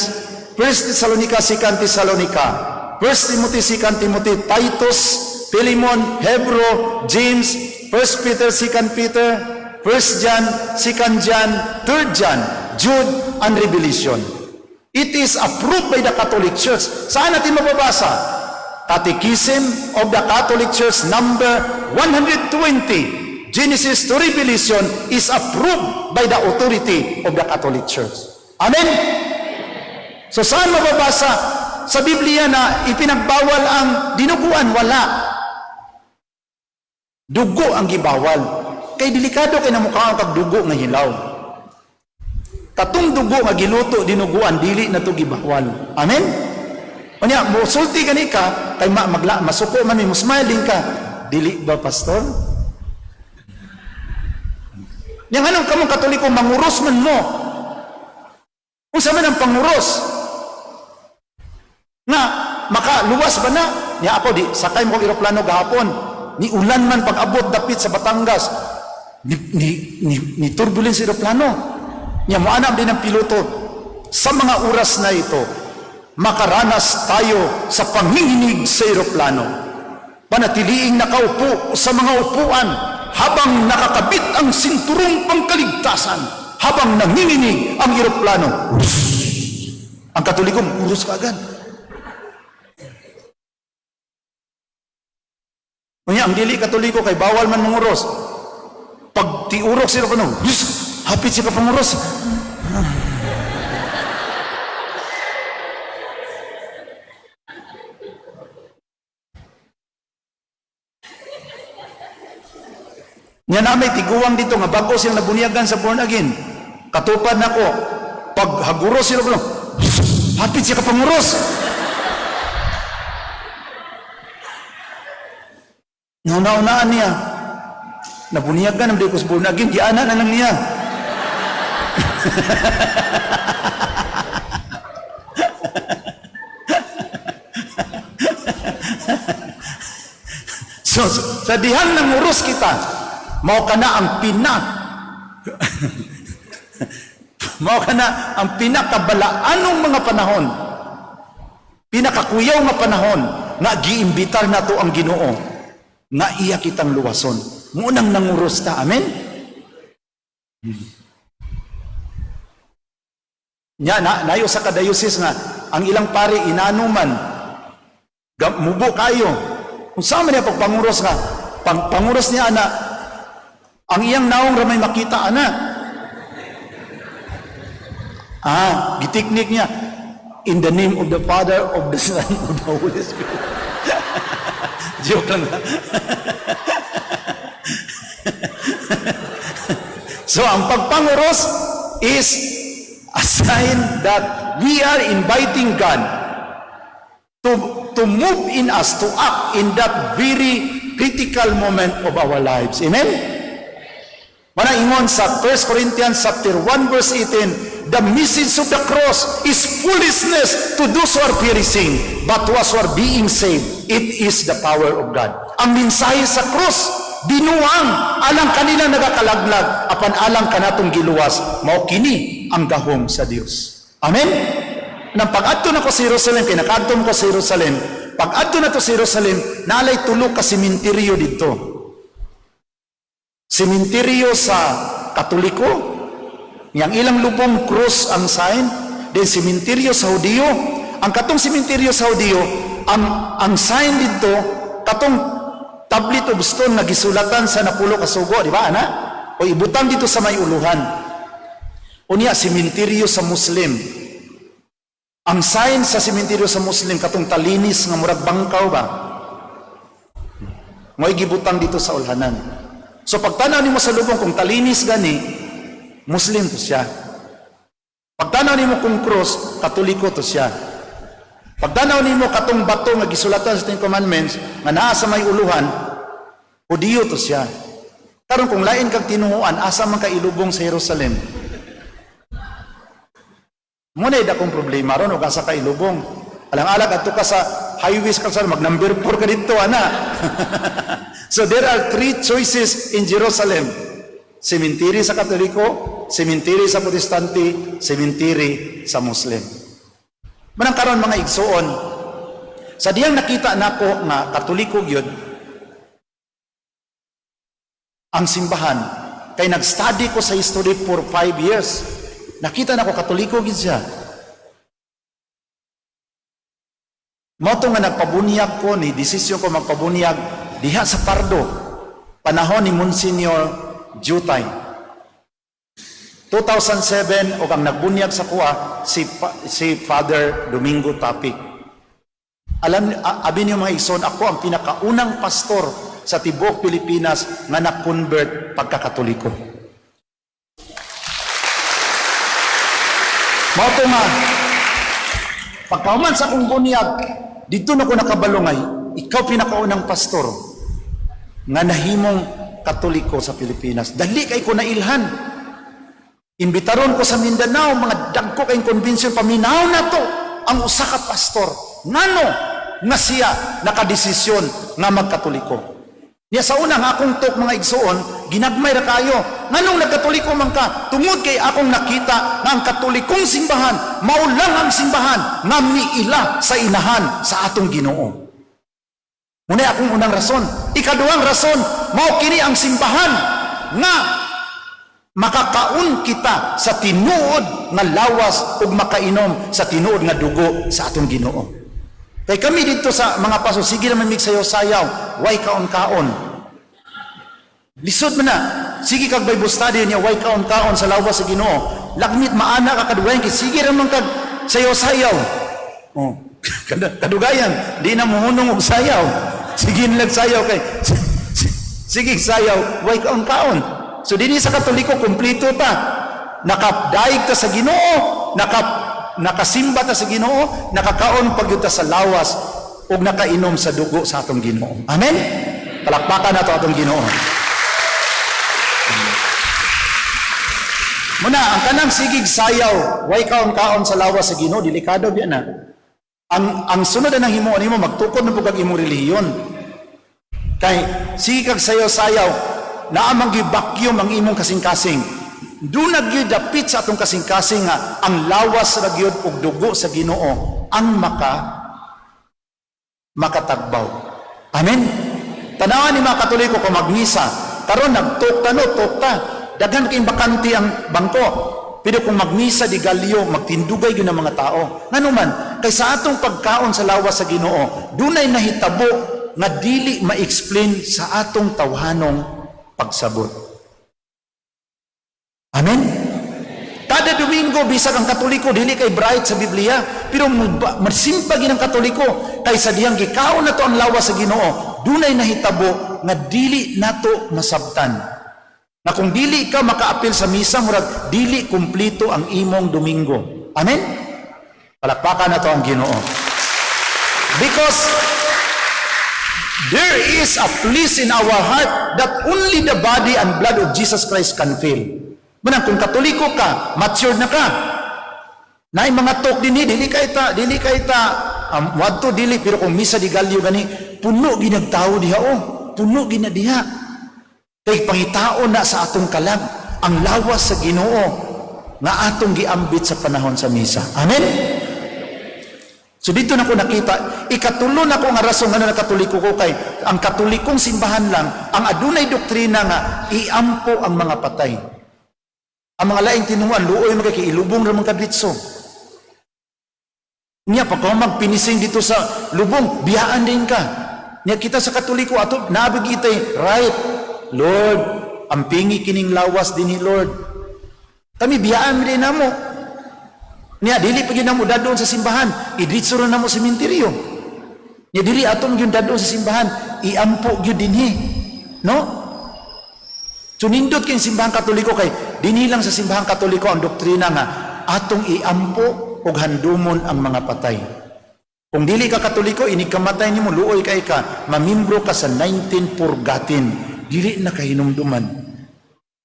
1 Thessalonica, 2 Thessalonica, 1 Timothy, 2 Timothy, Titus, Philemon, Hebrew, James, 1 Peter, 2 Peter, 1 John, 2 John, 3 John, Jude, and Revelation. It is approved by the Catholic Church. Saan natin mababasa? Catechism of the Catholic Church number 120, Genesis to Revelation, is approved by the authority of the Catholic Church. Amen? So saan mababasa sa Biblia na ipinagbawal ang dinuguan? Wala. Dugo ang gibawal. Kay delikado kay namukaon kag dugo nga hilaw. Katong dugo nga giluto dinuguan, dili na to gibawal. Amen? Unya, mo sulti gani ka kay masuko man mi, mo smiling ka. Dili ba, pastor? Yang anong kamong Katoliko, manguros man mo. Unsa man ang panguros? Nga makaluwas ba na? Nya ako di sakay mo kog eroplano gahapon. Ni ulan man pag-abot dapit sa Batangas. Ni turbulence eroplano. Nya moana din ang piloto, "Sa mga oras na ito, makaranas tayo sa panginginig sa eroplano. Panatiliing nakaupo sa mga upuan habang nakakabit ang sinturong pangkaligtasan habang nanginginig ang eroplano." Ang Katoliko, uros ka agad. Unya, ang dili Katoliko kay bawal man manguros. Pag tiurok sila pa, hapit siya ka panguros. Nya na may tiguang dito nga bago siyang nabunyagan sa born again. Katupad nako, pag haguros sila pa, hapit siya ka panguros. Nauna-unaan niya. Nabunyagan ang di ko sa born again, giana na lang niya. So, sa dihang nanguros kita, mao kana ang pinakabalaanong mga panahon, pinakakuyaw nga panahon nga giimbitar nato ang Ginoo nga iya kitang luwason. Munang nanguros ta. Amen? Nya na nayo sa ka-diocese nga ang ilang pari inanuman mubo kayo. Kung saan man niya pagpanguros nga panguros niya ana, ang iyang naong ra may makita ana. Ah, gitiknik niya. "In the name of the Father, of the Son, of the Holy Spirit." Joke lang. So, ang pagpanguros is a sign that we are inviting God to move in us, to act in that very critical moment of our lives. Amen? Mana ingon sa 1 Corinthians chapter 1 verse 18, "The message of the cross is foolishness to those who are perishing, but to us who are being saved, it is the power of God." Ang mensahe sa cross, binuang alang kanila nagakalaglag, apan alang kanatong giluwas, mao kini ang gahom sa Dios. Amen? Nang pag-adto na ko sa Jerusalem, kay nakaadto ko sa Jerusalem, pag-adto na to sa Jerusalem, naalay tulo ka sementeryo dito. Sementeryo sa Katoliko, yang ilang lubong cross ang sign, then sementeryo sa Hudiyo. Ang katong sementeryo sa Hudiyo, ang sign dito, katong tablet of stone na gisulatan sa napulo ka sugo, di ba, ana? O ibutang dito sa may uluhan. Unya, sementeryo sa Muslim. Ang sign sa sementeryo sa Muslim, katong talinis nga murag bangkaw ba? Mo'y gibutang dito sa ulhanan. So pagtanaw nimo sa lubong kung talinis gani, Muslim to siya. Pagtanaw nimo kung cross, Katoliko to siya. Pagtanaw nimo katong bato nga gisulatan sa Ten Commandments nga naa sa may uluhan, Hudiyo to siya. Karon kung lain kag tinuoan, asa man ka ilubong sa Jerusalem? Muna akong problema ron, ug asa ka ilubong. Alang-alang adto ka sa highways ka mag number 4 ka dito, ana. So there are three choices in Jerusalem. Sementeri sa Katoliko, sementeri sa Protestante, sementeri sa Muslim. Manang karon, mga igsuon, sa diyang nakita nako nga Katoliko gyud ang simbahan, kay nag-study ko sa history for 5 years. Nakita nako Katoliko gyud siya. Mao to nga nagpabunyag ko ni desisyon ko magpabunyag diha sa Pardo, panahon ni Monsignor Jutay. 2007, og ang nagbunyag sa kuha si Father Domingo Tapic. Alam abi niyo, mga igsoon, ako ang pinakaunang pastor sa tibuok Pilipinas nga na-convert pagkakatoliko. Mao to nga pagkahuman sa akong bunyag, dito na ko nakabalungay, ikaw pinakaunang pastor nga nahimong Katoliko sa Pilipinas. Dali kay ko nailhan. Imbitaron ko sa Mindanao, mga dagko kayong convention, paminaw na to ang usa ka pastor. Ngano nga siya nakadesisyon nga magkatoliko? Niya sa unang akong talk, mga igsuon, ginagmay ra kayo. Nganong nagkatoliko man ka? Tungod kay akong nakita nga ang Katolikong simbahan, mao lang ang simbahan nga miila sa inahan sa atong Ginoo. Muna akong unang rason. Ikaduhang rason, mao kini ang simbahan nga makakaon kita sa tinuod nga lawas ug makainom sa tinuod nga dugo sa atong Ginoo. Kay kami dito sa mga paso, sige naman mig sayaw-sayaw, way kaon-kaon. Lisod man na. Sige kag Bible study niya, way kaon-kaon sa lawas sa Ginoo. Lagmit maana ka kadugayan kay sige ra man kag sayaw-sayaw. Oh. Kadugayan, di na mohunong og sayaw. Sige lang sayaw kay sige sayaw, way kaon-kaon. So dinhi sa Katoliko, kumpleto ta. Nakadaig ta sa Ginoo, nakasimba ta sa Ginoo, nakakaon pag ta sa lawas ug nakainom sa dugo sa atong Ginoo. Amen. Palakpakan nato atong Ginoo. Muna, ang kanang sigig sayaw, way kaon-kaon sa lawas sa Ginoo, delikado biya na. Ang sunod na nang himuon nimo, magtukod na pud kag imong relihiyon. Kay sige kag sayaw-sayaw, naa man gyud vacuum ang imong kasing-kasing. Doon na gyud dapit sa atong kasing-kasing nga ang lawas ra gyud ug dugo sa Ginoo ang makatagbaw. Amen. Tanawan ni mga Katoliko kung magmisa, karon nagtukta no, tukta. Daghan kay bakante ang bangko. Pero kung magmisa di galyo, magtindugay gyud ang mga tao. Ngano man, kay sa atong pagkaon sa lawas sa Ginoo, dunay nahitabo nga dili ma-explain sa atong tawhanong pagsabot. Amen? Kada Domingo, bisag ang Katoliko dili kay bright sa Biblia, pero masimba gid ang Katoliko kay sa dihang gikaon nato ang lawas sa Ginoo, dunay nahitabo nga dili nato masabtan. Na kung dili ka makaapil sa misa, murag dili kumpleto ang imong Domingo. Amen? Palakpakan nato ang Ginoo. Because there is a place in our heart that only the body and blood of Jesus Christ can fill. Manang kung Katoliko ka, matured na ka. Naay mga talk dinhi, dili kay ta wadto dili, pero kung misa di galyo gani, puno ginag tao diha oh, puno gina diha. Kay pangitaon na sa atong kalag ang lawas sa Ginoo nga atong giambit sa panahon sa misa. Amen. So dito na ko nakita, ikatulo na ko nga rason nga Katoliko ko kay ang Katolikong simbahan lang ang adunay doktrina nga iampo ang mga patay. Ang mga laing tinuan, luoy man kay ilubong ra man kadritso. Niya pagka magpinising dito sa lubong, biyaan din ka. Niya kita sa Katoliko ato nabig itay right. Lord, ampingi kining lawas dinhi, Lord. Kami biyaan din namo. Niya dili pa gyud namo dadon sa simbahan, idritso ra namo sa sementeryo. Niya dili ato gyud dadon sa simbahan, iampo gyud dinhi. No? So nindot kay simbahan Katoliko kay dinhi lang sa simbahan Katoliko ang doktrina nga atong iampo ug handumon ang mga patay. Kung dili ka Katoliko, inig kamatay nimo, luoy kay ka, mamimbro ka sa 19 purgatin, dili na kahinumduman.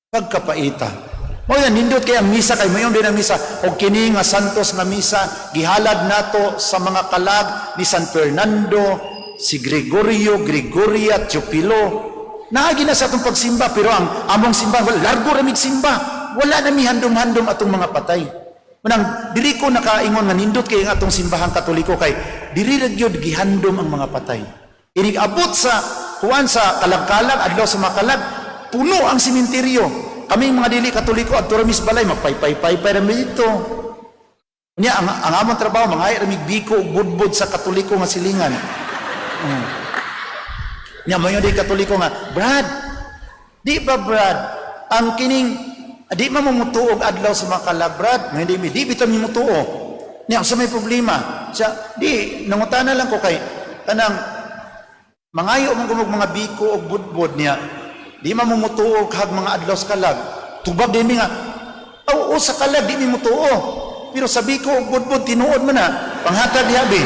Pagkapaita. Mo yan, nindot kay ang misa kay mayon din ang misa og kini nga santos nga misa gihalad nato sa mga kalag ni San Fernando, si Gregorio, Gregoria, Teopilo. Naagi na sa atong pagsimba, pero ang among simba, wala, largo ra mig simba. Wala na mi handom-handom atong mga patay. Manang diri ko nakaingon nga nindot kay ang atong simbahang Katoliko kay diri ra gyud gihandom ang mga patay. Inig abot sa kuan sa kalagkalag, adlaw sa makalag, puno ang sementeryo. Kaming mga dili Katoliko adto ra mis balay, magpaypay-paypay ra mi dito. Unya ang among trabaho, mga ra mig biko ug budbud sa Katoliko nga silingan. Nya mo di Katoliko nga, "Brad, di ba, Brad, ang kining di man mo mutuo og adlaw sa mga kalag, Brad?" Nga hindi mi, di bitaw mi mutuo. Nya sa may problema? Siya, di nangutana lang ko kay kanang mangayo man kumog mga biko og budbud niya. Di man mo mutuo kag mga adlaw sa kalag. Tubag din mi nga, oo, sa kalag di mi mutuo. Pero sa biko og budbud, tinuod man na. Panghatag diha be."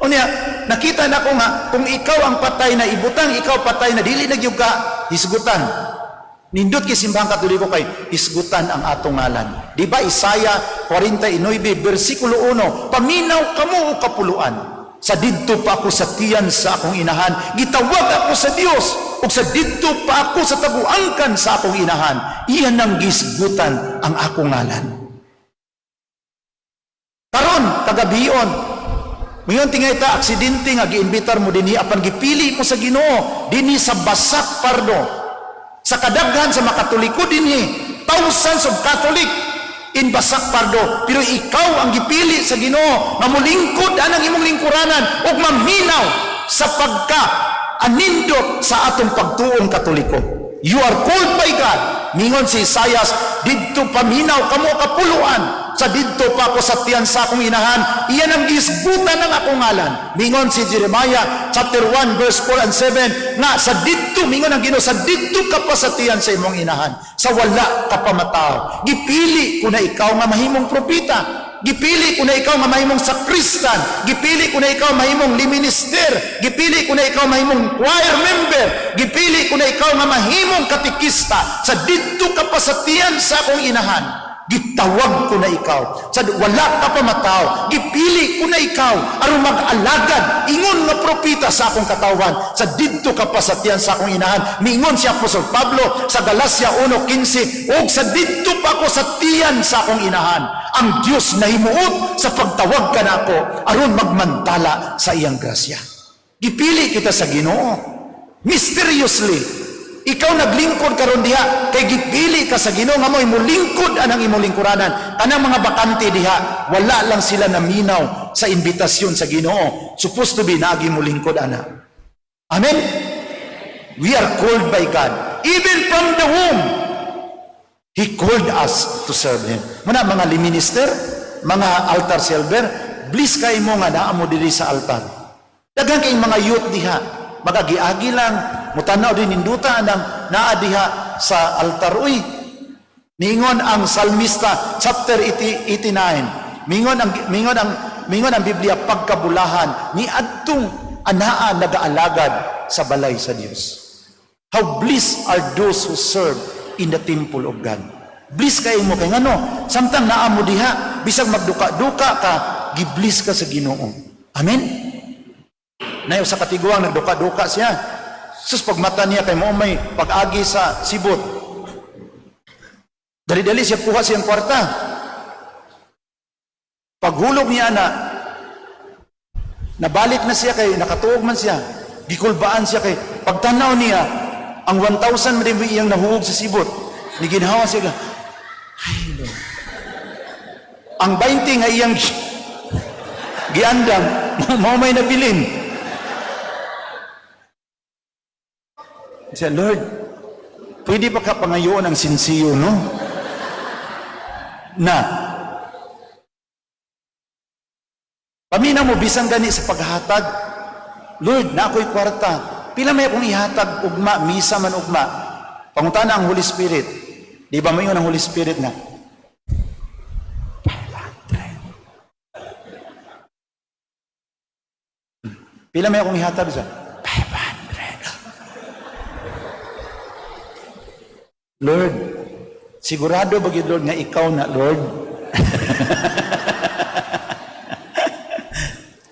Unya, nakita na ko nga kung ikaw ang patay na ibutang, ikaw patay na, dili na gyud ka hisgutan. Nindot kay simbahang Katoliko kay hisgutan ang atong ngalan. Di ba Isaiah 49 bersikulo 1, "Paminaw kamo, o kapuluan. Sa didto pa ako sa tiyan sa akong inahan, gitawag ako sa Dios, ug sa didto pa ako sa taguangkan sa akong inahan, iyan ang gisgutan ang akong ngalan." Karon kagabion, Mayon tingay ta aksidente nga giimbitar mo dinhi, apan gipili mo sa Ginoo dinhi sa Basak Pardo. Sa kadaghan sa makatoliko dinhi, thousands of Catholic in Basak Pardo, pero ikaw ang gipili sa Ginoo nga molingkod anang imong lingkuranan ug maminaw sa pagka anindot sa atong pagtuong Katoliko. You are called by God. Mingon si Isaias, "Didto paminaw kamo, kapuluan. Sa didto pa ako sa tiyan sa akong inahan, iyan ang gisgutan ng akong ngalan." Mingon si Jeremiah chapter 1 verse 4 and 7 nga sa didto, mingon ang Ginoo, sa didto ka pa sa tiyan sa imong inahan, sa wala ka pa matawo, gipili ko na ikaw nga mahimong propeta. Gipili ko na ikaw nga mahimong sakristan. Gipili ko na ikaw mahimong minister. Gipili ko na ikaw mahimong choir member. Gipili ko na ikaw nga mahimong katikista. Sa didto ka pa sa tiyan sa akong inahan, gitawag ko na ikaw. Sa wala ka pa mataw, gipili ko na ikaw aron mag-alagad ingon nga propeta sa akong katawan. Sa didto ka pa sa tiyan sa akong inahan. Mingon si Apostol Pablo sa Galacia 1:15, "Og sa didto pa ako sa tiyan sa akong inahan, ang Dios nahimuot sa pagtawag kanako aron magmantala sa iyang grasya." Gipili kita sa Ginoo. Mysteriously, ikaw naglingkod karon diha kay gipili ka sa Ginoo nga mo'y mulingkod anang imong lingkuranan. Kanang mga bakante diha, wala lang sila naminaw sa imbitasyon sa Ginoo. Supposed to be naagi mo lingkod ana. Amen. We are called by God. Even from the womb, He called us to serve Him. Muna mga minister, mga altar server, bliss kay mo nga naa mo diri sa altar. Daghan kay mga youth diha, magagiagi lang, mutanaw din, ninduta nang naa diha sa altar uy. Mingon ang salmista chapter 89. Mingon ang Biblia, pagkabulahan ni adtong anaa nagaalagad sa balay sa Dios. How blessed are those who serve in the temple of God. Bliss kay mo kay ngano, samtang naa mo diha, bisag magduka-duka ka, gibliss ka sa Ginoo. Amen. Nayo sa katiguang nagduka-duka siya. Sus, pagmata niya kay mo may pag-agi sa sibot. Dali-dali siya kuha siyang kwarta. Paghulog niya na, nabalik na siya kay nakatuog man siya. Gikulbaan siya kay pagtanaw niya, ang 1,000 man din iyang nahuog sa sibot. Niginhawa siya. Ay, Lord. Ang 20 nga iyang giandam, mao may nabilin. Siya, "Lord, pwede ba ka pangayoon ang sinsiyo, no?" Na, paminaw mo bisan gani sa paghatag. "Lord, na ako'y kwarta. Pila may akong ihatag ugma, misa man ugma?" Pangutana ang Holy Spirit. Di ba mayon ang Holy Spirit nga? 500. Pila may akong ihatag sa 500. Lord, sigurado ba gyud, Lord, nga ikaw na, Lord?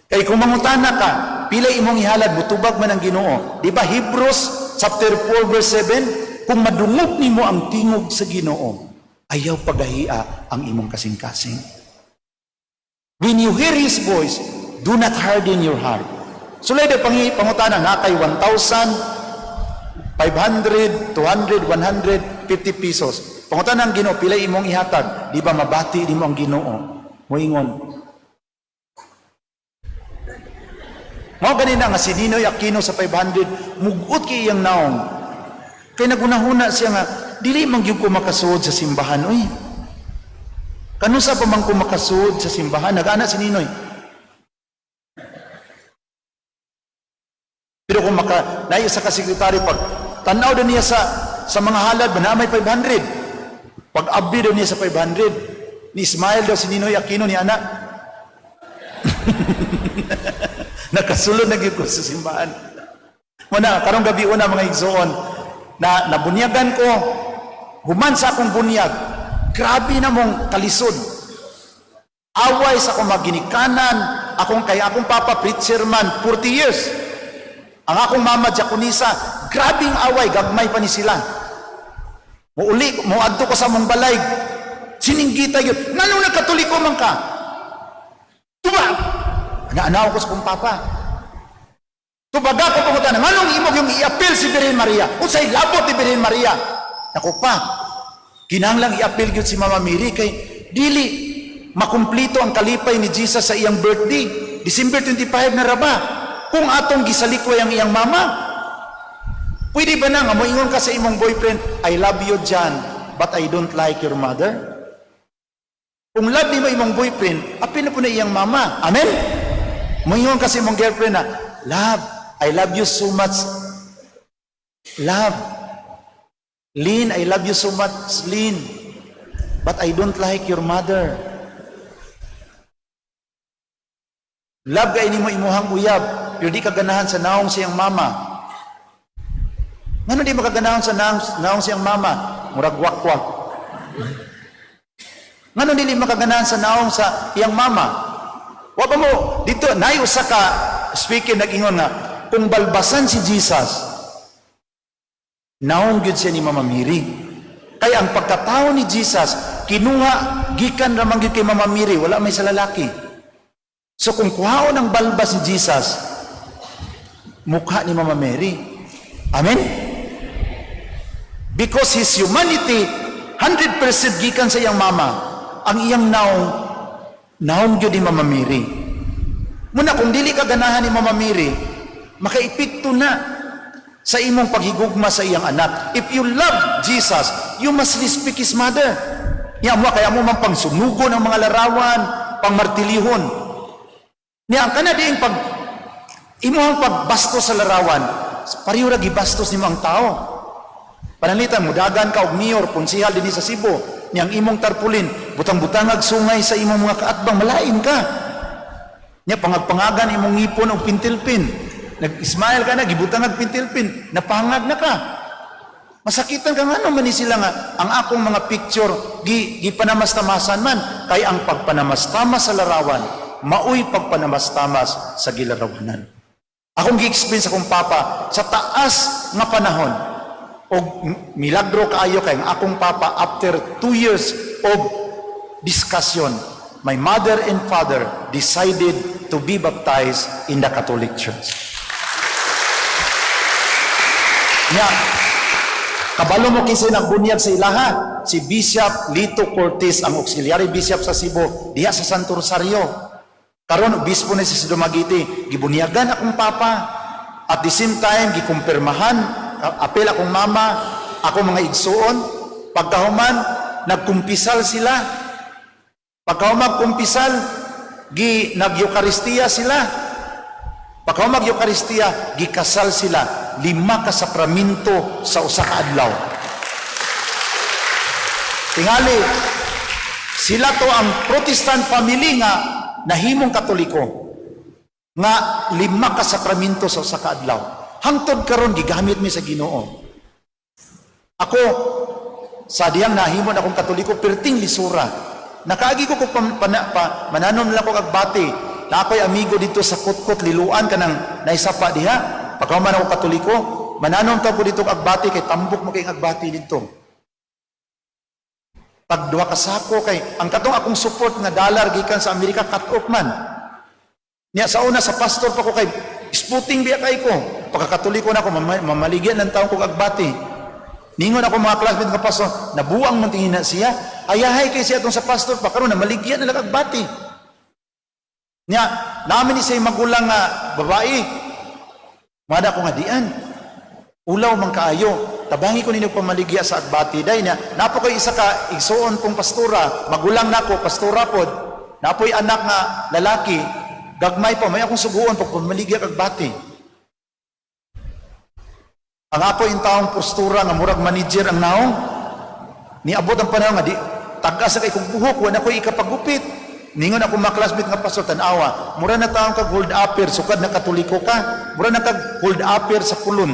Kay Kay kung mangutana ka, pila imong ihalad, mutubag man ang Ginoo. Di ba Hebrews chapter 4 verse 7, kung madungog nimo ang tingog sa Ginoo, ayaw pagahia ang imong kasing-kasing. When you hear His voice, do not harden your heart. Sulay da pangutana na kay 1,000, 500, 200, 150 pesos. Pangutana ang Ginoo, pila imong ihatag? Di ba mabati nimo ang Ginoo? Moingon, mao ganina nga si Ninoy Aquino sa 500, mugot kay iyang naong. Kay nagunahuna siya nga, dili man gyud ko makasuod sa simbahan, oy. Kanusa pa man ko makasuod sa simbahan, nag-ana si Ninoy. Pero kung maka, naay sa ka sekretaryo, pag tanaw daw niya sa mga halad, ba na may 500. Pag abdi daw niya sa 500, ni smile daw si Ninoy Aquino ni anak. Nakasulod na gyud ko sa simbahan. Muna, karong gabi una, mga igsoon, na nabunyagan ko, human sa akong bunyag, grabe na mong kalisod. Away sa akong maginikanan, akong kay akong papa preacher man 40 years. Ang akong mama diakonisa, grabing away, gagmay pa ni sila. Muuli, muadto ko sa mong balay, sininggita yun. Nganong nagkatoliko man ka? Tuba! Naanaw ko sa kong papa. Tubaga ko pangutana, nganong imong yung i-appeal si Birhen Maria? Unsay labot ni Birhen Maria? Nako pa, kinahanglang i-appeal gyud si Mama Mary kay dili makumplito ang kalipay ni Jesus sa iyang birthday. December 25 na ra ba? Kung atong gisalikway ang iyang mama, pwede ba na nga moingon ka sa imong boyfriend, "I love you, John, but I don't like your mother"? Kung love nimo imong boyfriend, apil na po na iyang mama. Amen? Moingon ka sa imong girlfriend na, "Love, I love you so much. Love. Lynn, I love you so much, Lynn. But I don't like your mother." Love kay nimo imuhang uyab, pero di ka ganahan sa naong siyang mama. Ngano di makaganahan sa naong siyang mama? Murag wakwak. Ngano dili makaganahan sa naong sa iyang mama? Wa pa mo dito nay usa ka speaker nag-ingon nga kung balbasan si Jesus, naong gyud siya ni Mama Mary. Kay ang pagkatao ni Jesus kinuha gikan ra man gyud kay Mama Mary, wala may sa lalaki. So kung kuhaon ang balbas ni Jesus, mukha ni Mama Mary. Amen? Because his humanity 100% gikan sa iyang mama. Ang iyang naong, naong gyud ni Mama Mary. Muna kung dili ka ganahan ni Mama Mary, makaepekto na sa imong paghigugma sa iyang anak. If you love Jesus, you must respect His mother. Niya mo kaya mo man pangsunugon ang mga larawan, pangmartilihon. Niya ang kana diing pag imuhang pagbastos sa larawan, pareho ra gibastos nimo ang tao. Pananglitan mo dagan ka og mayor, konsehal dinhi sa Cebu, niyang imong tarpulin, butang-butangag sungay sa imong mga kaatbang, malain ka. Niya pangagpangagan imong ngipon og pintilpin. Nag-smile ka na, gibutangag pintilpin, napangag na ka. Masakitan ka nga naman ni sila nga ang akong mga picture gipanamastamasan man kay ang pagpanamastamas sa larawan maoy pagpanamastamas sa gilarawanan. Akong gi-explain sa akong papa sa taas nga panahon og milagro kaayo kay ang akong papa, after 2 years of discussion, my mother and father decided to be baptized in the Catholic Church. Nya, kabalo mo kinsa nagbunyag sa ilaha? Si Bishop Lito Cortez, ang auxiliary bishop sa Cebu, diha sa Santo Rosario. Karon obispo na siya sa Dumaguete. Gibunyagan akong papa. At the same time, gikumpirmahan, apil akong mama, ako mga igsuon. Pagkahuman, nagkumpisal sila. Pagkahuman kumpisal, gi nag-Eucharistia sila. Pagkahuman mag-Eucharistia, gikasal sila. Lima ka sakramento sa usa ka adlaw. Tingali, sila to ang Protestant family nga nahimong Katoliko nga lima ka sakramento sa usa ka adlaw. Hangtod karon gigamit mi sa Ginoo. Ako sa diyang nahimo na akong Katoliko, perting lisura. Nakaagi ko kung pa, mananom lang ko kagbati. Na ako'y amigo dito sa Kutkot, Liloan, kanang naisapa diha. Pagkahuman ako Katoliko, mananom ta ko dito agbati kay tambok mo kay agbati dito. Pag duha ka sako kay ang katong akong support nga dollar gikan sa Amerika, cut off man. Niya sa una sa pastor pa ko kay sputing biya kay ko. Pagkakatoliko na ako, mamaligyan ng taong kog agbati. Ningon ako mga classmate nga pastor, nabuang man tingin na siya. Ayahay kay siya atong sa pastor pa karon na maligyan na lang agbati. Nya, namin ni siya magulang nga babae. Mada ko nga dian. Ulaw man kaayo. Tabangi ko ninyo pamaligya sa agbati. Day niya, napo ko'y isa ka igsuon kong pastora, magulang nako, pastora pod. Napoy anak nga lalaki, gagmay pa, may akong suguon pag pamaligya kag bati. Ang apo yung taong postura nga murag manager ang naong. Niabot ang panahon nga di tagas sa kay kong buhok, wala ko'y ikapagupit. Ningon ako mga classmate nga pastor, tanawa, mura na taong kag hold upper, sukad na Katoliko ka, mura na kag hold upper sa kulon.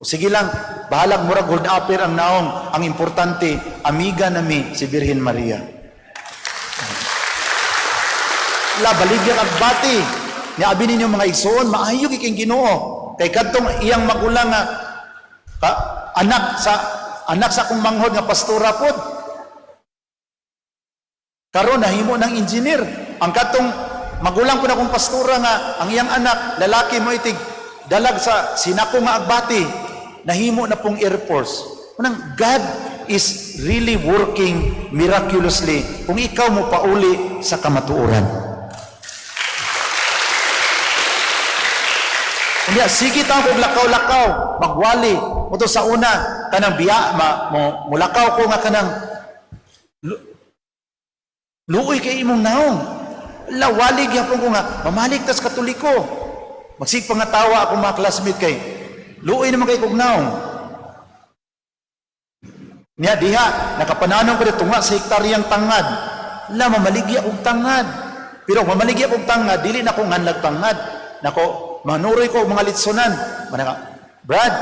O sige lang, bahalag murag hold upper ang naong, ang importante, amiga nami si Birhen Maria. La baligya kag bati. Nya abi ninyo mga igsuon, maayo gyud kay Ginoo. Kay kadtong iyang magulang nga anak sa akong manghod nga pastora pod. Karon nahimo ng engineer. Ang katong magulang ko na akong pastora nga ang iyang anak lalaki mo itig dalag sa sinako nga agbati, nahimo na pong Air Force. Unang God is really working miraculously kung ikaw mo pauli sa kamatuoran. Unya sige ta kog lakaw-lakaw, magwali. Moto sa una kanang biya ma, mo mulakaw ko nga kanang luoy kay imong naong. Lawali gyapon ko nga mamalik tas Katoliko. Magsig pangatawa ako mga classmate kay luoy naman kay kog naong. Niya diha nakapananom ko tunga sa hektaryang tangad. La mamaligya og tangad. Pero mamaligya og tangad, dili na ko nganlag tangad. Nako manuroy ko og mga litsonan. Manaka, Brad,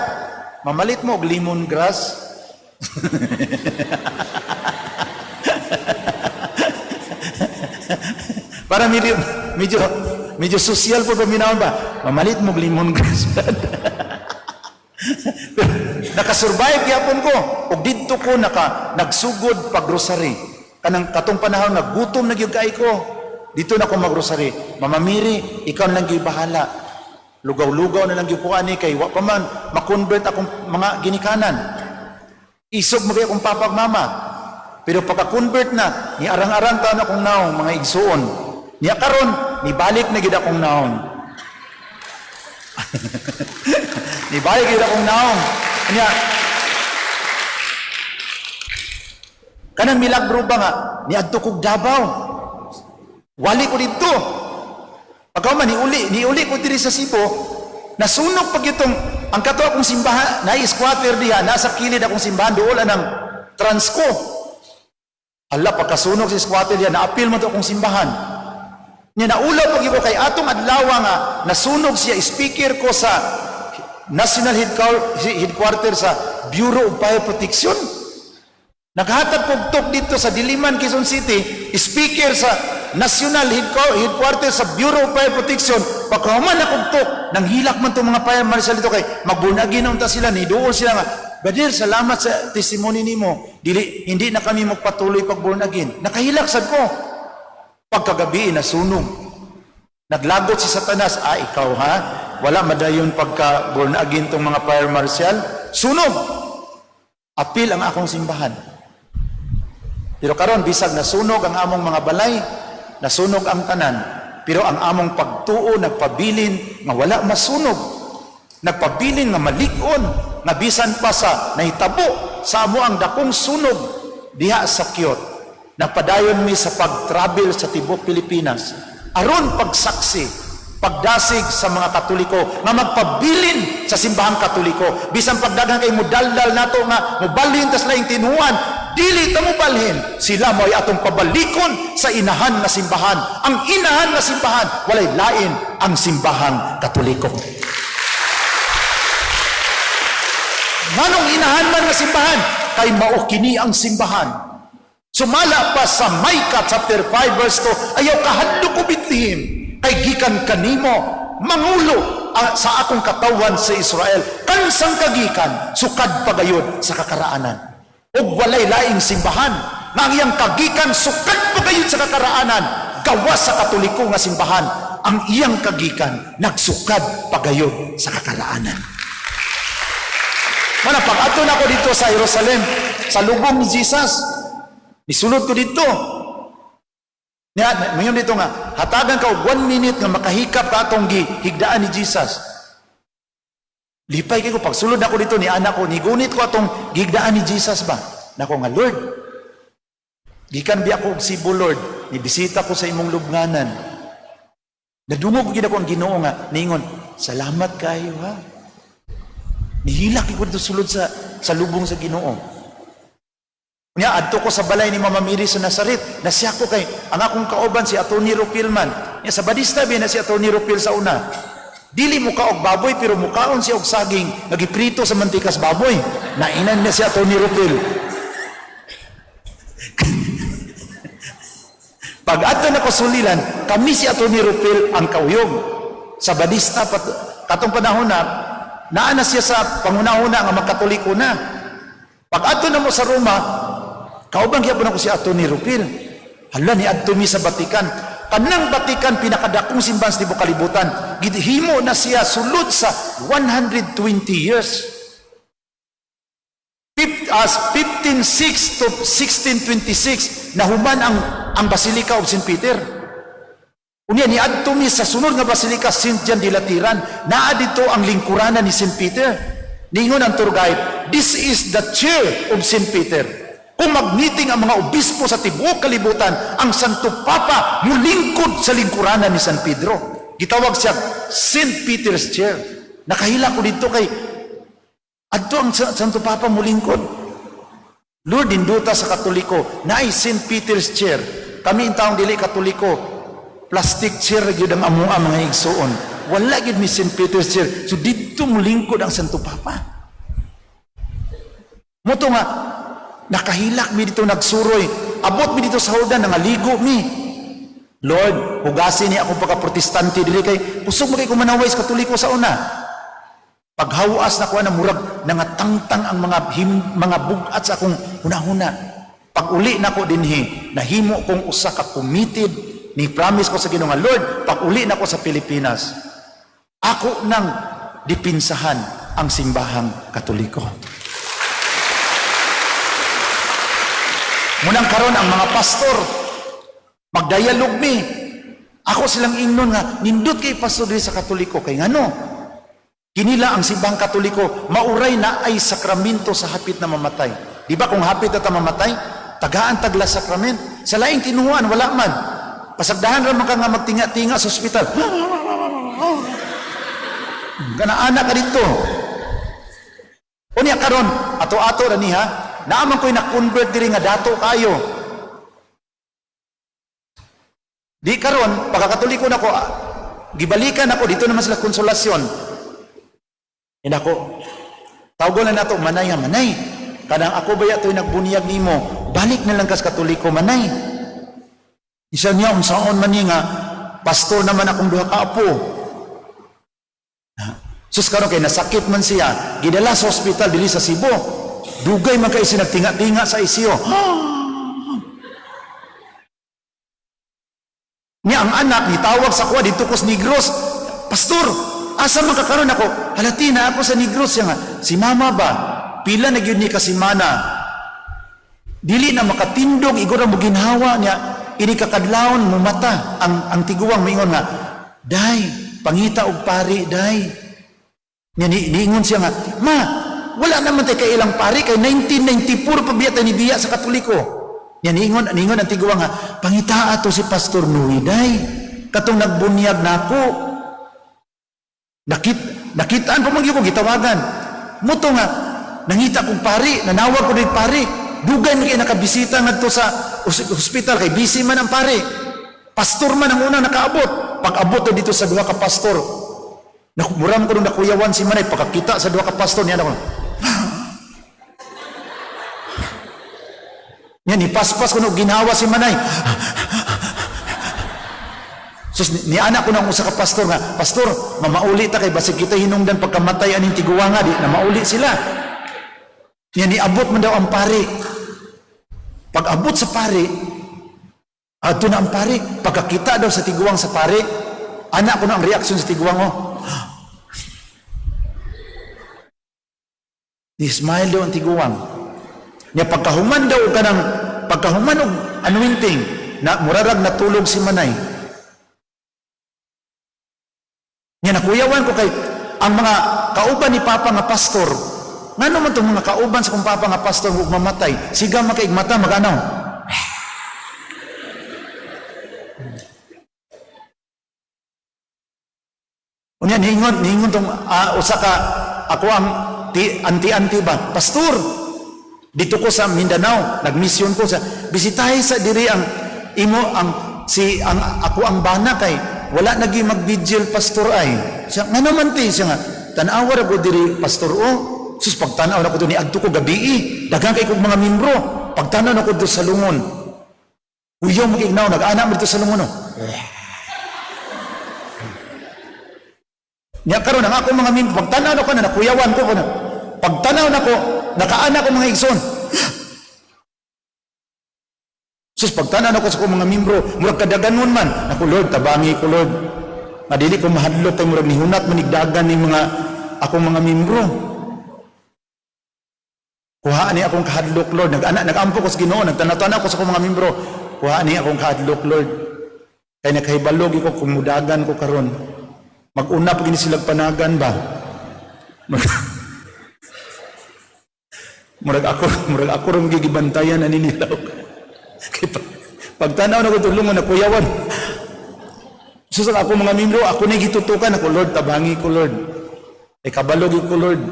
mamalit mo og lemongrass. Para medyo social po paminawon ba? Mamalit mo og lemongrass, Brad. Pero nakasurvive gyapon ko. Og didto ko nagsugod pag-rosary. Kanang katong panahon nagutom na gyud kay ko. Dito na ko magrosary. Mama Mary, ikaw na lang gyud bahala. Lugaw-lugaw na lang gyud ko ani kay wa pa man makonvert akong mga ginikanan. Isog mo kay akong papa ug mama. Pero pagka-convert na, ni arang-arang taon akong naong mga igsuon. Niya karon, nibalik na gyud akong naong. Nibalik gyud akong naong. Niya, kanang milagro ba nga, niadto kog Davao. Wali ko didto. Pagka man, niuli ko diri sa Cebu, nasunog pag itong, ang kato akong simbahan, na-squatter diha, nasa kilid akong simbahan, dool anang Transco. Ala, pagkasunog si squatter diha, naapil mo to akong simbahan. Nya naulaw pag ko kay atong adlaw nga nasunog siya, speaker ko sa National Headquarter sa Bureau of Fire Protection. Naghatag kog talk dito sa Diliman, Quezon City, speaker sa National Headquarter sa Bureau of Fire Protection. Pagkahuman akong talk, nanghilak man itong mga fire marshal dito kay magbunagin na unta sila, niduol sila nga, Brother, salamat sa testimony nimo. Dili, hindi na kami magpatuloy pag born again. Nakahilak sad ko. Pagkagabi, nasunog. Naglagot si Satanas, ikaw ha? Wala madayon pagka born again tong mga fire marshal. Sunog! Apil ang akong simbahan. Pero karon bisag nasunog ang among mga balay, nasunog ang tanan, pero ang among pagtuo nagpabilin nga wala masunog, nagpabilin nga malig-on, nga bisan pa sa nahitabo sa amo ang dakong sunog diha sa Kyot. Nagpadayon mi sa pag-travel sa tibuok Pilipinas aron pagsaksi, pagdasig sa mga Katoliko nga magpabilin sa simbahang Katoliko. Bisan pagdaghan kay mudaldal nato nga mobalhin tas laing tinuan, dili ta mobalhin, sila mo'y atong pabalikon sa inahan nga simbahan. Ang inahan nga simbahan walay lain ang simbahang Katoliko. Nganong inahan man nga simbahan? Kay mao kini ang simbahan. Sumala pa sa Micah chapter 5 verse 2, "Ayaw kahadlok o Bethlehem, kay gikan kanimo mangulo sa akong katawhan sa Israel." Kansang kagikan, sukad pagayod sa kakaraanan. Ug walay laing simbahan nga ang iyang kagikan sukad pagayod sa kakaraanan, gawas sa Katoliko nga simbahan. Ang iyang kagikan nagsukad pagayod sa kakaraanan. Mana pag ato na ko dito sa Jerusalem, sa lubong ni Jesus, nisulod ko dito. Niya, mayon dito nga, hatagan ka og 1 minute nga makahikap ka atong gihigdaan ni Jesus. Lipay kay ko pagsulod ako dito ni anak ko, nigunit ko atong gihigdaan ni Jesus ba. Nako nga, "Lord, gikan biya ko og Cebu, Lord, ni bisita ko sa imong lubnganan." Nadungog ko gid ako ang Ginoo nga ningon, "Salamat kayo ha." Nihilak ko dito sulod sa lubong sa Ginoo. Nya adto ko sa balay ni Mama Mary sa Nazaret. Nasiya ko kay ang akong kauban si Atty. Rupilman. Nya sa Badista ba na si Atty. Rupil sa una. Dili mo og baboy pero mukaon siya og saging nga giprito sa mantikas baboy. Nainan niya si Atty. Rupil. Pag adto na ko sulilan, kami si Atty. Rupil ang kauyog. Sa Badista pat, katong panahon na naa na siya sa pangunahuna nga magkatoliko na. Pag adto na mo sa Roma, kauban gyapon ako si Atty. Rupil. Hala, ni adto mi sa Vatican. Kanang Vatican, pinakadakong simbahan sa tibuok kalibutan. Gihimo na siya sulod sa 120 years. As 1506 to 1626 nahuman ang Basilica of St. Peter. Unya ni adto mi sa sunod nga Basilica, St. John de Lateran. Naa dito ang lingkuranan ni St. Peter. Ningon ang tour guide, "This is the chair of St. Peter. Kung mag-meeting ang mga obispo sa tibuok kalibutan, ang Santo Papa mulingkod sa lingkuranan ni San Pedro." Gitawag siya St. Peter's chair. Nakahila ko dito kay adto ang Santo Papa mulingkod. Lord, dinduta sa Katoliko, naay St. Peter's chair. Kami taong dili Katoliko, plastic chair gyud ang amoa, mga igsuon. Wala gyud mi St. Peter's chair. So didto mulingkod ang Santo Papa. Mao to nga nakahilak mi dito, nagsuroy. Abot mi dito sa Jordan, nangaligo mi. "Lord, hugasi ni akong pagka-Protestante dili kay kusog man kay kumanaway sa Katoliko sa una." Paghawas na ko na, murag nangatangtang ang mga bugat sa akong hunahuna. Pag uli nako dinhi, nahimo kong usa ka committed ni promise ko sa Ginoo nga, "Lord, pag uli nako sa Pilipinas, ako nang dipinsahan ang simbahang Katoliko." Munang karon ang mga pastor magdialog mi. Ako silang ingnon nga nindot kay pastor diri sa Katoliko kay ngano? Kinila ang simbahang Katoliko mauray na ay sakramento sa hapit na mamatay. Di ba kung hapit na ta mamatay, tagaan tag last sacrament? Sa laing tinuan wala man. Pasagdahan ra man ka nga magtinga-tinga sa ospital. Kana anak ka dito. Unya karon, ato-ato ra niya, naaman ko'y na-convert diri nga dato kayo. Di karon, pagkakatoliko na ko, gibalikan ako, dito naman sila Konsolasyon. Inako, tawgon na nato, "Manay nga, Manay. Kanang ako ba to'y nagbunyag nimo, balik na lang kas Katoliko, Manay." Isa niya, unsaon man niya nga, pastor naman akong duha ka apo. Sus, karon kay nasakit man siya, gidala sa ospital diri sa Cebu. Dugay man kay siya nagtinga-tinga sa ICU. Niya ang anak nitawag sa kuha dito ko sa Negros. "Pastor, asa man ka karon?" Ako, "Halati na ako sa Negros." Siya nga, si mama ba? Pila na gyud ni ka semana. Dili na makatindog, igor mo ginhawa niya. Ini kakadlawon mo mata ang tiguang moingon nga, "Day, pangita og pari, day." Niya niingon siya nga, "Ma, wala naman tay kailang pari kay 1994 pa biya ni biya sa Katoliko." Niya niingon ang tiguang nga, "Pangita ato si Pastor Noe, day. Katong nagbunyag nako." Nakitaan pa man gyud ko gitawagan. Muto nga nangita kong pari, nanawag ko din pari. Dugay man kay nakabisita ngadto sa hospital kay busy man ang pari. Pastor man ang unang nakaabot. Pag-abot na dito sa duha ka pastor, muram ko nung nakuyawan si Manay, pagkakita sa duha ka pastor niya ako. Yan, ipaspas ko no, ginhawa si Manay. Sus, ni anak ko nang usa ka pastor nga, "Pastor, mamauli ta kay basig kita hinungdan pagkamatay aning tiguwanga, di na mauli sila." Yan, niabot man daw ang pari. Pag abot sa pari, adto na ang pari, pagkakita daw sa tiguang sa pari, anak ko na ang reaksyon sa tiguang, oh. Ni-smile daw ang tiguang. Nya pagkahuman daw kanang pagkahuman og anointing na murarag natulog si Manay. Nya nakuyawan ko kay ang mga kauban ni Papa nga pastor, ngano man tong mga kauban sa kong papa nga pastor ug mamatay, siga makaig mata maganaw. Unya niingon niingon tong usa ka ako ang anti-anti ba, "Pastor, dito ko sa Mindanao, nagmisyon ko sa bisitahe sa diri ang imo ang si ang ako ang bana kay wala nagi magbigil, pastor ay." Siya ngano man ti siya nga tan-awa ra ko diri, pastor, oh. Sus, pagtanaw na ko ni adto ko gabi, daghan kay kog mga membro. Pagtanaw na ko do sa lungon, uyaw magignaw nag-ana mo dito sa lungon, oh. Nya karon ang akong mga membro, pagtanaw na ko na nakuyawan ko na. Pagtanaw na ko, nakaana ko mga igsoon. Sus, pagtanaw na ko sa akong mga membro, murag kadaganon man. Naku Lord, tabangi ko Lord. Madili ko mahadlok kay murag nihunat manigdagan ni mga akong mga membro. Kuhaan ni akong kahadlok, Lord. Nag-ana, nag-ampo ko sa Ginoo, nagtanaw-tanaw ko sa akong mga membro. Kuhaan ni akong kahadlok, Lord. Kay nakahibalog ko kung mudagan ko karon. Mag-una pag ini silag panagan ba? Murag ako rong gigibantayan ani nila. Kay pagtanaw na ko tulungon na kuyawan. Sus, ako mga membro, ako na gitutukan ako, Lord, tabangi ko Lord. E kabalog ko Lord.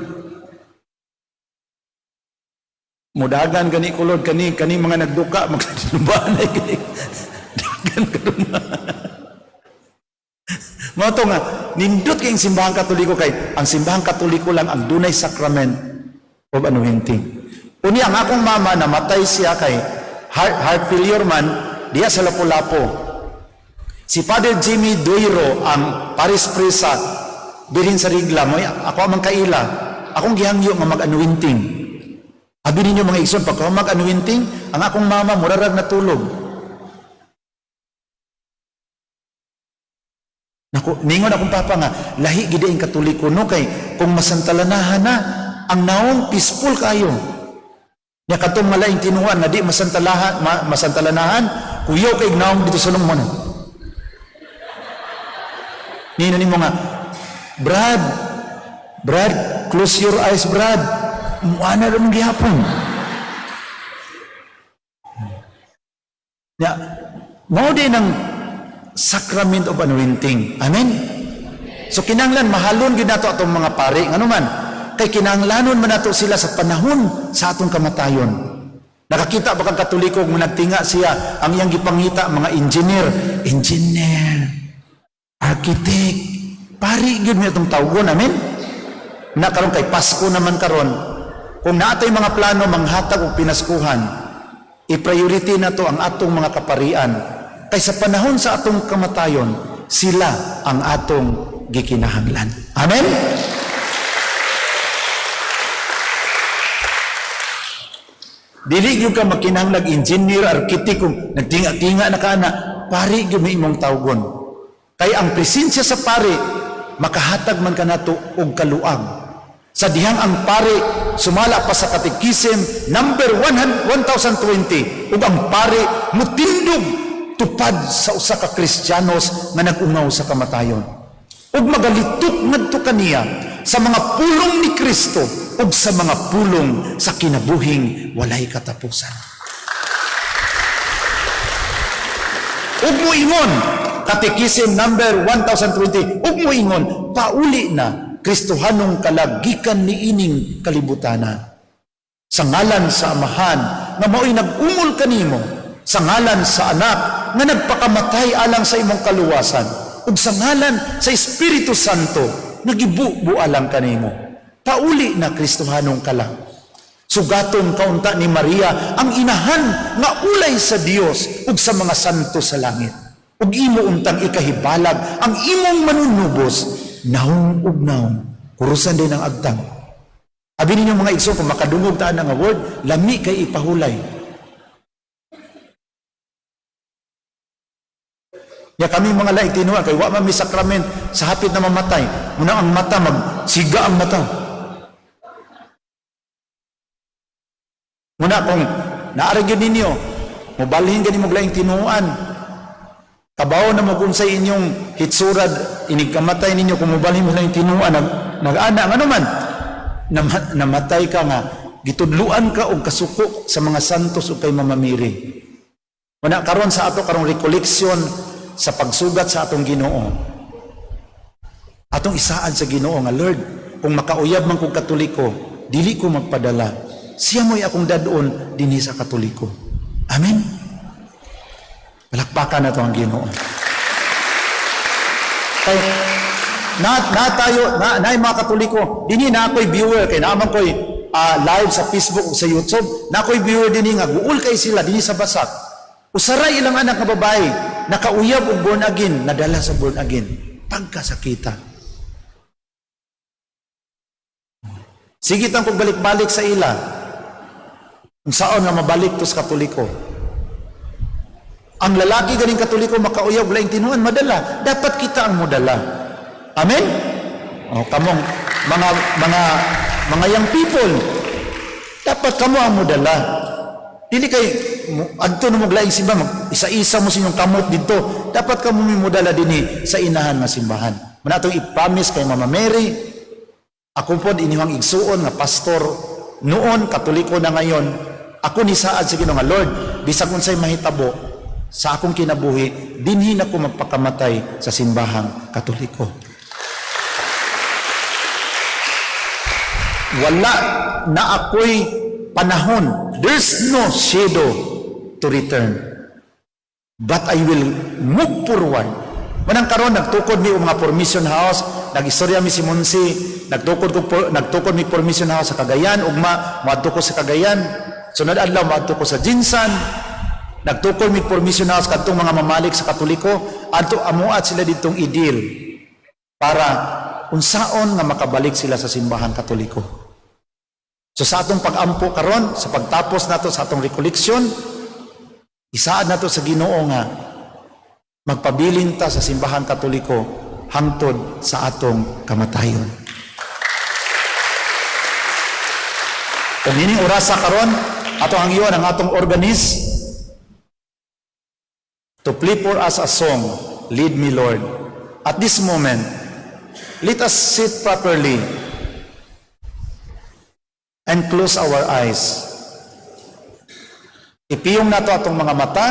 Mudagan gani ko Lord, kani kani mga nagduka magsinumbaan ay gani. Dagan karon. Mao to nga nindot kay ang Simbahang Katoliko kay ang Simbahang Katoliko lang ang dunay sacrament of anointing. Unya ang akong mama, namatay siya kay heart failure man diya sa Lapu-Lapu. Si Father Jimmy Duiro ang parish priest sa Birhen sa Rigla, mo ako amang kaila. Akong gihangyo nga mag-anointing. Abi ninyo mga igsoon, pagka mag-anointing, ang akong mama murarag natulog. Naku, ningon akong papa nga, lahi gid ang Katoliko no kay kung masantalanahan na ang naong peaceful kayo. Nya katong malaing tinuan nga di masantalahan, masantalanahan, kuyaw kay naong dito sa lungmon. Nino nimo nga, "Brad, Brad, close your eyes, Brad." Muana ra mong gihapon. Ya, mao din ang sacrament of anointing. Amen? So kinahanglan mahalon gyud nato atong mga pari, ngano man kay kinahanglanon man nato sila sa panahon sa atong kamatayon. Nakakita ba kang Katoliko kung nagtinga siya, ang iyang gipangita mga engineer, engineer, architect, pari gyud mi atong tawgon, amen? Na karon kay Pasko naman karon, kung naatay mga plano manghatag og pinaskuhan, i-priority na to ang atong mga kaparian. Kay sa panahon sa atong kamatayon, sila ang atong gikinahanglan. Amen? Dili gyud ka makinahanglag engineer, architect kung nagtinga-tinga na ka na, pari gyud may imong tawgon. Kay ang presensya sa pari makahatag man kanato og kaluag. Sa dihang ang pari sumala pa sa Catechism number 1020 ug ang pari mutindog tupad sa usa ka Kristiyanos nga nag-ungaw sa kamatayon. Ug magalitok ngadto kaniya sa mga pulong ni Kristo ug sa mga pulong sa kinabuhing walay katapusan. Ug moingon, Catechism number 1020, ug moingon, pauli na Kristohanong kalagikan niining kalibutana. Sa ngalan sa Amahan nga mao'y nag-ungol kanimo, sa ngalan sa Anak nga nagpakamatay alang sa imong kaluwasan, ug sa ngalan sa Espiritu Santo nagibubu alang kanimo. Pauli na Kristohanong kalag. Sugaton kaunta ni Maria ang inahan nga ulay sa Dios ug sa mga santo sa langit. Ug imo untang ikahibalag ang imong manunubos, naong ug naong. Kurusan din ang agtang. Abi ninyo, mga igsoon, kung makadungog ta nga word, lami kay ipahulay. Ya kami mga laing tinuan kay wa man mi sakrament sa hapit na mamatay. Muna ang mata, magsiga ang mata. Muna kung naara gyud ninyo, mobalhin gani mo laing tinuan. Kabaw na mo kung sa inyong hitsurad inig kamatay ninyo kung mobalhin mo laing tinuan nag-ana ngano man namatay ka nga gitudluan ka og kasuko sa mga santos ug kay Mama Mary. Muna karon sa ato karong recollection sa pagsugat sa atong Ginoo, atong isaad sa Ginoo nga, "Lord, kung makauyab man kog Katoliko, dili ko magpadala. Siya mo'y akong dadon dinhi sa Katoliko." Amen. Palakpakan nato ang Ginoo. Kay na, na tayo na, na mga Katoliko dinhi, na ako'y viewer kay naaman ko'y live sa Facebook ug sa YouTube, na ako'y viewer dinhi nga guol kay sila dinhi sa Basak. Usaray ilang anak nga babae nakauyab og born again, nadala sa born again, pagkasakita. Sige tang pagbalik-balik sa ila kung saan nga mabalik to sa Katoliko. Ang lalaki ganing Katoliko, makauyab laing tinuan, madala. Dapat kita ang modala. Amen. O kamong mga young people, dapat kamo ang modala. Dili kay adto na mo laing simbahan, isa-isa mo sa inyong kamot didto. Dapat kamo may modala dinhi sa inahan nga simbahan. Muna atong i-promise kay Mama Mary. Ako pod inyong igsuon nga pastor noon, Katoliko na ngayon. Ako ni saad sa Ginoo nga, "Lord, bisag unsay mahitabo sa akong kinabuhi, dinhi na ko magpakamatay sa simbahang Katoliko." Wala na ako'y panahon. There's no shadow to return. But I will move forward. Manang karon nagtukod mi og mga formation house, nag-istorya mi si Monsi, nagtukod mi formation house sa Cagayan, ugma moadto ko sa Cagayan. Sunod adlaw moadto ko sa GenSan. Nagtukod mi formation house kadtong mga mamalik sa Katoliko, adto amuat sila ditong idil para unsaon nga makabalik sila sa simbahan Katoliko. So sa atong pag-ampo karon, sa pagtapos nato sa atong recollection, isaad nato sa Ginoo nga magpabilin ta sa simbahan Katoliko hangtod sa atong kamatayon. Kung nining orasa karon, ato ang iyon ang atong organist to play for us a song, "Lead Me Lord." At this moment, let us sit properly and close our eyes. Ipiyong nato atong mga mata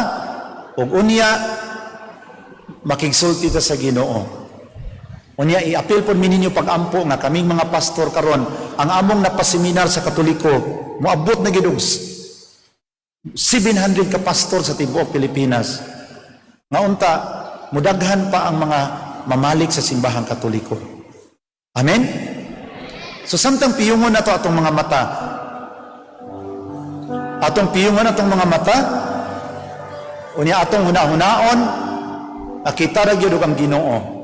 ug unya makigsulti ta sa Ginoo. Unya iapil pod mi ninyo pag-ampo nga kaming mga pastor karon, ang among napaseminar sa Katoliko, moabot na gid og 700 ka pastor sa tibuok Pilipinas. Nga unta mudaghan pa ang mga mamalik sa simbahang Katoliko. Amen? So samtang piyungon nato atong mga mata, atong piyungon atong mga mata, unya atong hunahunaon, nakita ra gyud og ang Ginoo.